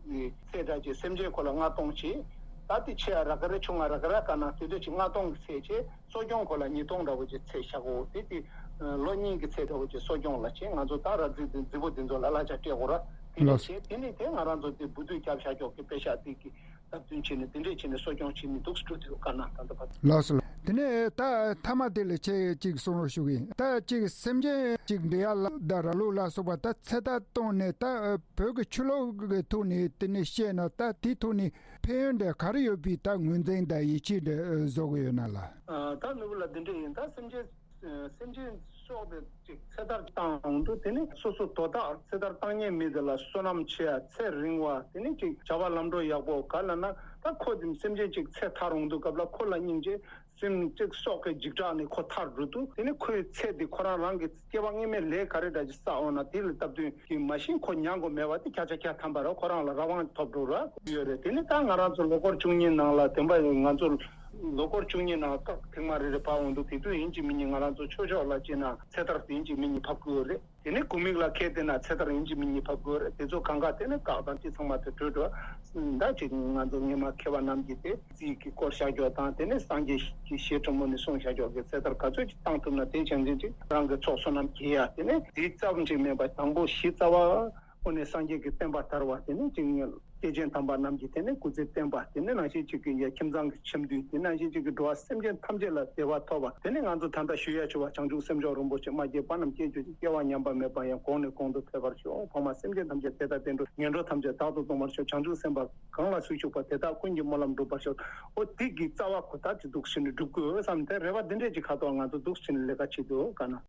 ཚད་འདྲ་ཅིག་སེམས་ཅན་ཁོ་ལ་ལྔ་སྟོང་ཅིག་ད་དེ་ཆེ་ཡ་རག་ག་རེ་ཆུང་ང་རག་ག་རེ་ག་ན་དེ་འདྲས་ཅིག་ལྔ་སྟོང་གི་ཚད་ཅིག་གསོ་སྐྱོང་ཁོ་ལ་ཉིས་སྟོང་འདྲ་བོ་ཅིག་ཚད་བཞག་གོ། དེ་དེ་ལོ་གཉིས་ཀྱི་ཚད་འདྲ་བོ་ཅིག་གསོ་སྐྱོང་ལ་བྱེད། ང་ཚོ་ད་ར་རྫི་དེ་རྫི་བོ་དེ་ཚོ་ལ་གླ་ཆ་སྤྲད་དགོས་ར་དེ་ལས་ལགས་བྱེད། དེ་ནས་དེ་ང་རང་ཚོ་དེ་འབུ་དུད་རྒྱབ་བཞག་ཀྱོག་གི་དཔེ་ཤག་དེ་གི་སྟབས་བསྟུན་བྱས་ནས་དེ་འདྲས་བྱས་ནས་གསོ་སྐྱོང་བྱས་ནས་འདུག་སེ་འགྲོ་དུས་དཀའ་ན་ད་ལྟ་བར་དུ། ལགས་སོ། དེ་ནས་ད་མཐའ་མ་དེ་ལ་ཁྱེད་ཅིག་གསུང་རོགས་ཞུ་གི་ཡིན། ད་ཅིག་སེམས་ཅན་ཅིག་འབྲི་ཡ་ལ་ད་ར་ལུག་ལ་སོགས་པ་ད་ཚེ་ཐར་གཏོང་ནས་ད་བོད་ཀྱི་ཆོས་ལུགས་ཀྱི་ཐོག་ནས་དེ་ནས་བཤད་ན་ད་དེ་ཐོག་ནས་ཕན་ཡོན་འདྲ་ག་རེ་ཡོད་པའི་ད་ངོས་འཛིན་དང་ཡིད་ཆེས་འདྲ་བཟོ་གི་ཡོད་ན་ལ། ད་ནོར་བུ་ལགས་འདི་འདྲས་ཡིན། ད་སེམས་ཅན་སེམས་ཅན་སྲོག་དེ་ཅིག་ཚེ་ཐར་བཏང་འོང་དུས་དེ་ནི་སོ་སོ་དོ་བདག་ཚེ་ཐར་བཏང་མཁན་མི་དེ་ལ་བསོད་ནམས་ཆེ་ཡ་ཚེ་རིང་བ་དེ་ནི་ཅིག་བྱ་བ་ལམ་འགྲོ་ཡག་པོ་ག་ལ་ན་ད་ཁོ་དེ་སེམས་ཅན་ཅིག་ཚེ་ཐར་འོང་དུས་སྐབས་ལ་ཁོ་ལ་སྙིང་རྗེ་སེམས་ཅིག་སྲོག་གི་འཇིགས་སྐྲག་ནས་ཁོ་ཐར་འགྲོ་དུས་དེ་ནི་ཁོའི་ཚེ་དེ་ཁོ་རང་རང་གི་སྐྱེ་བ་སྔོན་མའི་ལས་ག་རེ་འདྲ་ཅིག་བསགས་འོང་ན་དེ་ལ་སྟབས་བསྟུན་གྱི་མ་གཞི་ཁོ་མྱང་དགོས་མེད་པ་དེ་བརྒྱ་ཆ་བརྒྱ་ཐམ་པ་རེད། ཁོ་རང་ལ་རང་དབང་ཐོབ་འགྲོ་ར་ཡོད་རེད། དེ་ནི་ད་ང་རང་ཚོ་ལོ་འཁོར་བཅུ་གཉིས་ནང་ལ་བདེན་པ་ང་ཚོ་ལོ་འཁོར་བཅུ་གཉིས་ནང་སྐབས་ཐེངས་མ་རེ་རེ་ཕབ་འོང་དུས་དེ་དུས་ཡིན་གཅིག་མིན་གཉིས་ང་རང་ཚོ་ཆོས་ཕྱོགས་ལ་སྐྱེས་ན་ཚེ་ཐར་དེ་ཡིན་གཅིག་མིན་གཉིས་ཕབ་དགོས་རེད། དེ་ནས་དགུ་མིག་ལ་ཁད་དེ་ན་ཚེ་ཐར་ཡིན་གཅིག་མིན་གཉིས་ཕབ་དགོས་རེད། དེ་ཚོ་གང་ག་དེ་ནས་བཀག་དང་ཅི་ཚང་མ་དེ་གྲོལ་འགྲོ། ད་ཅིག་ང་ཚོ་སྔོན་མ་མཁས་པ་རྣམས་ཀྱིས་དེ་རྩིས་ཀྱི་སྐོར་བཤད་རྒྱུ་དང་དེ་ནས་སངས་རྒྱས་ཀྱི་ཞལ་དྲི་མོ་ནས་གསུངས་བཞག་ཀྱོག་གི་ཚེ་ཐར་ག་ཚོད་ཅིག་བཏང་ཐུབ་ན་དེ་བྱང་ཆེན་ཅིག་རང་གི་ཚོགས་བསོད་ནམས་རྒྱས་ཡ། དེ་ནས་དེ་ཙམ་ཅིག་མིན་པ་དང་པོ་གཞི་རྩ་བ་ཁོ་ནས་སངས་རྒྱས་ཀྱི་བསྟན་པ་དར་བ་དེ་ནས་ཅིག་སྐྱེས་ཆེན་དམ་པ་རྣམས་ཀྱིས་དེ་ནས་སྐུ་ཚེ་བརྟན་པ། དེ་ནས་ནང་བཞིན་ཅིག་གི་ཡ་ཁྱིམ་ཚང་གི་ཁྱིམ་དུས། དེ་ནང་བཞིན་ཅིག་གི་འགྲོ་བ་སེམས་ཅན་ཐམས་ཅད་ལ་བདེ་བ་ཐོབ་པ། དེ་ནས་ང་ཚོ་ད་ལྟ་ཞུ་ཡ་ཆུ་བ་བྱང་ཆུབ་སེམས་མཆོག་རིན་པོ་ཆེ་མ་སྐྱེས་པ་རྣམས་སྐྱེ་གྱུར་ཅིག་སྐྱེ་བ་ཉམས་པ་མེད་པ་ཡང་གོང་ནས་གོང་དུ་འཕེལ་བར་ཤོག་ཕ་མ་སེམས་ཅན་ཐམས་ཅད་དེ་ལྟར་བསྟན་འགྲོ་ངན་འགྲོ་ཐམས་ཅད་རྟག་ཏུ་སྟོངས་པར་ཤོག་བྱང་ཆུབ་སེམས་དཔའ་གང་ལ་སུ་ཞུགས་པ་དེ་དག་ཀུན་གྱི་སྨོན་ལམ་འགྲུབ་པར་ཤོག་འོ་དེ་གི་རྩ་བ་ཁོ་ད་ཅི་འདུག་ཟེར་ནས་སྒྲུབ་དགོས་བསམ་སྟེ་རེ་བ་འདི་འདྲས་ཅིག་ཁ་ཐོག་ང་ཚོ་འདུག་ཟེར་ནས་ལས་ཀ་བྱེད་དུ་ག་ན།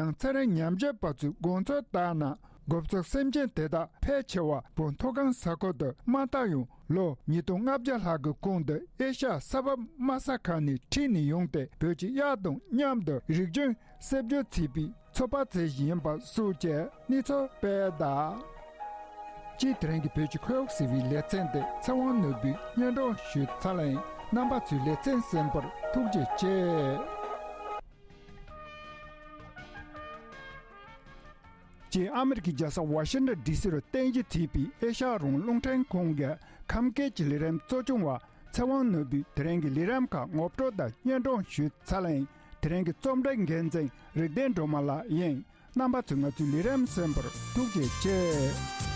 ཡང་ཚེ་རིང་ཉམས་ཞིབ་པ་ཚོས་དགོངས་ཚུལ་ལྟར་ན། འགོ་གཙོ་སེམས་ཅན་དེ་དག་ཕལ་ཆེ་བ་བོད་མཐོ་སྒང་ས་ཁུལ་དུ་མ་བཏང་ཡང་ལོ་ཉིས་སྟོང་ལྔ་བརྒྱ་ལྷག་གི་གོང་དུ་ཨེ་ཤ་ས་བབ་དམའ་ས་ཁག་ནས་ཁྲིད་ནས་ཡོང་སྟེ་བོད་ཀྱི་གཡག་དང་མཉམ་དུ་རིག་གཞུང་གསར་བརྗེ་བྱེད་པའི་ཚོད་དཔག་བྱེད་བཞིན་པ་སོགས་ཀྱི་གནས་ཚུལ་སྤེལ་གདའ། སྤྱིར་དེ་རིང་གི་བོད་ཀྱི་ཁོར་ཡུག་ཟེར་བའི་ལེ་ཚན་དེ་ཚེ་དབང་ནོར་བུས་སྙན་སྒྲོན་ཞུས་ཚར་ལ་ཡིན། རྣམ་པ་ཚོས་ལེ་ཚན་གསན་པར་ཐུགས་རྗེ་ཆེ། སྤྱིར་ཨ་མི་རི་ཀའི་རྒྱལ་ས་ཝ་ཤིང་ཊོན་ཌི་སི་རུ་རྟེན་གཞི་བྱས་པའི་ཨེ་ཤ་ཡ་རང་དབང་རླུང་འཕྲིན་ཁང་གི་ཁམས་སྐད་ཀྱི་ལས་རིམ་གཙོ་སྐྱོང་བ་ཚེ་དབང་ནོར་བུས་དེ་རིང་གི་ལས་རིམ་ཁག་ངོ་སྤྲོད་དང་སྙན་སྒྲོན་ཞུས་ཚར་ལ་ཡིན། དེ་རིང་གི་རྩོམ་སྒྲིག་འགན་འཛིན་རིག་ལྡན་སྒྲོལ་མ་ལགས་ཡིན། རྣམ་པ་ཚོས་ང་ཚོའི་ལས་རིམ་གསན་པར་ཐུགས་རྗེ་ཆེ།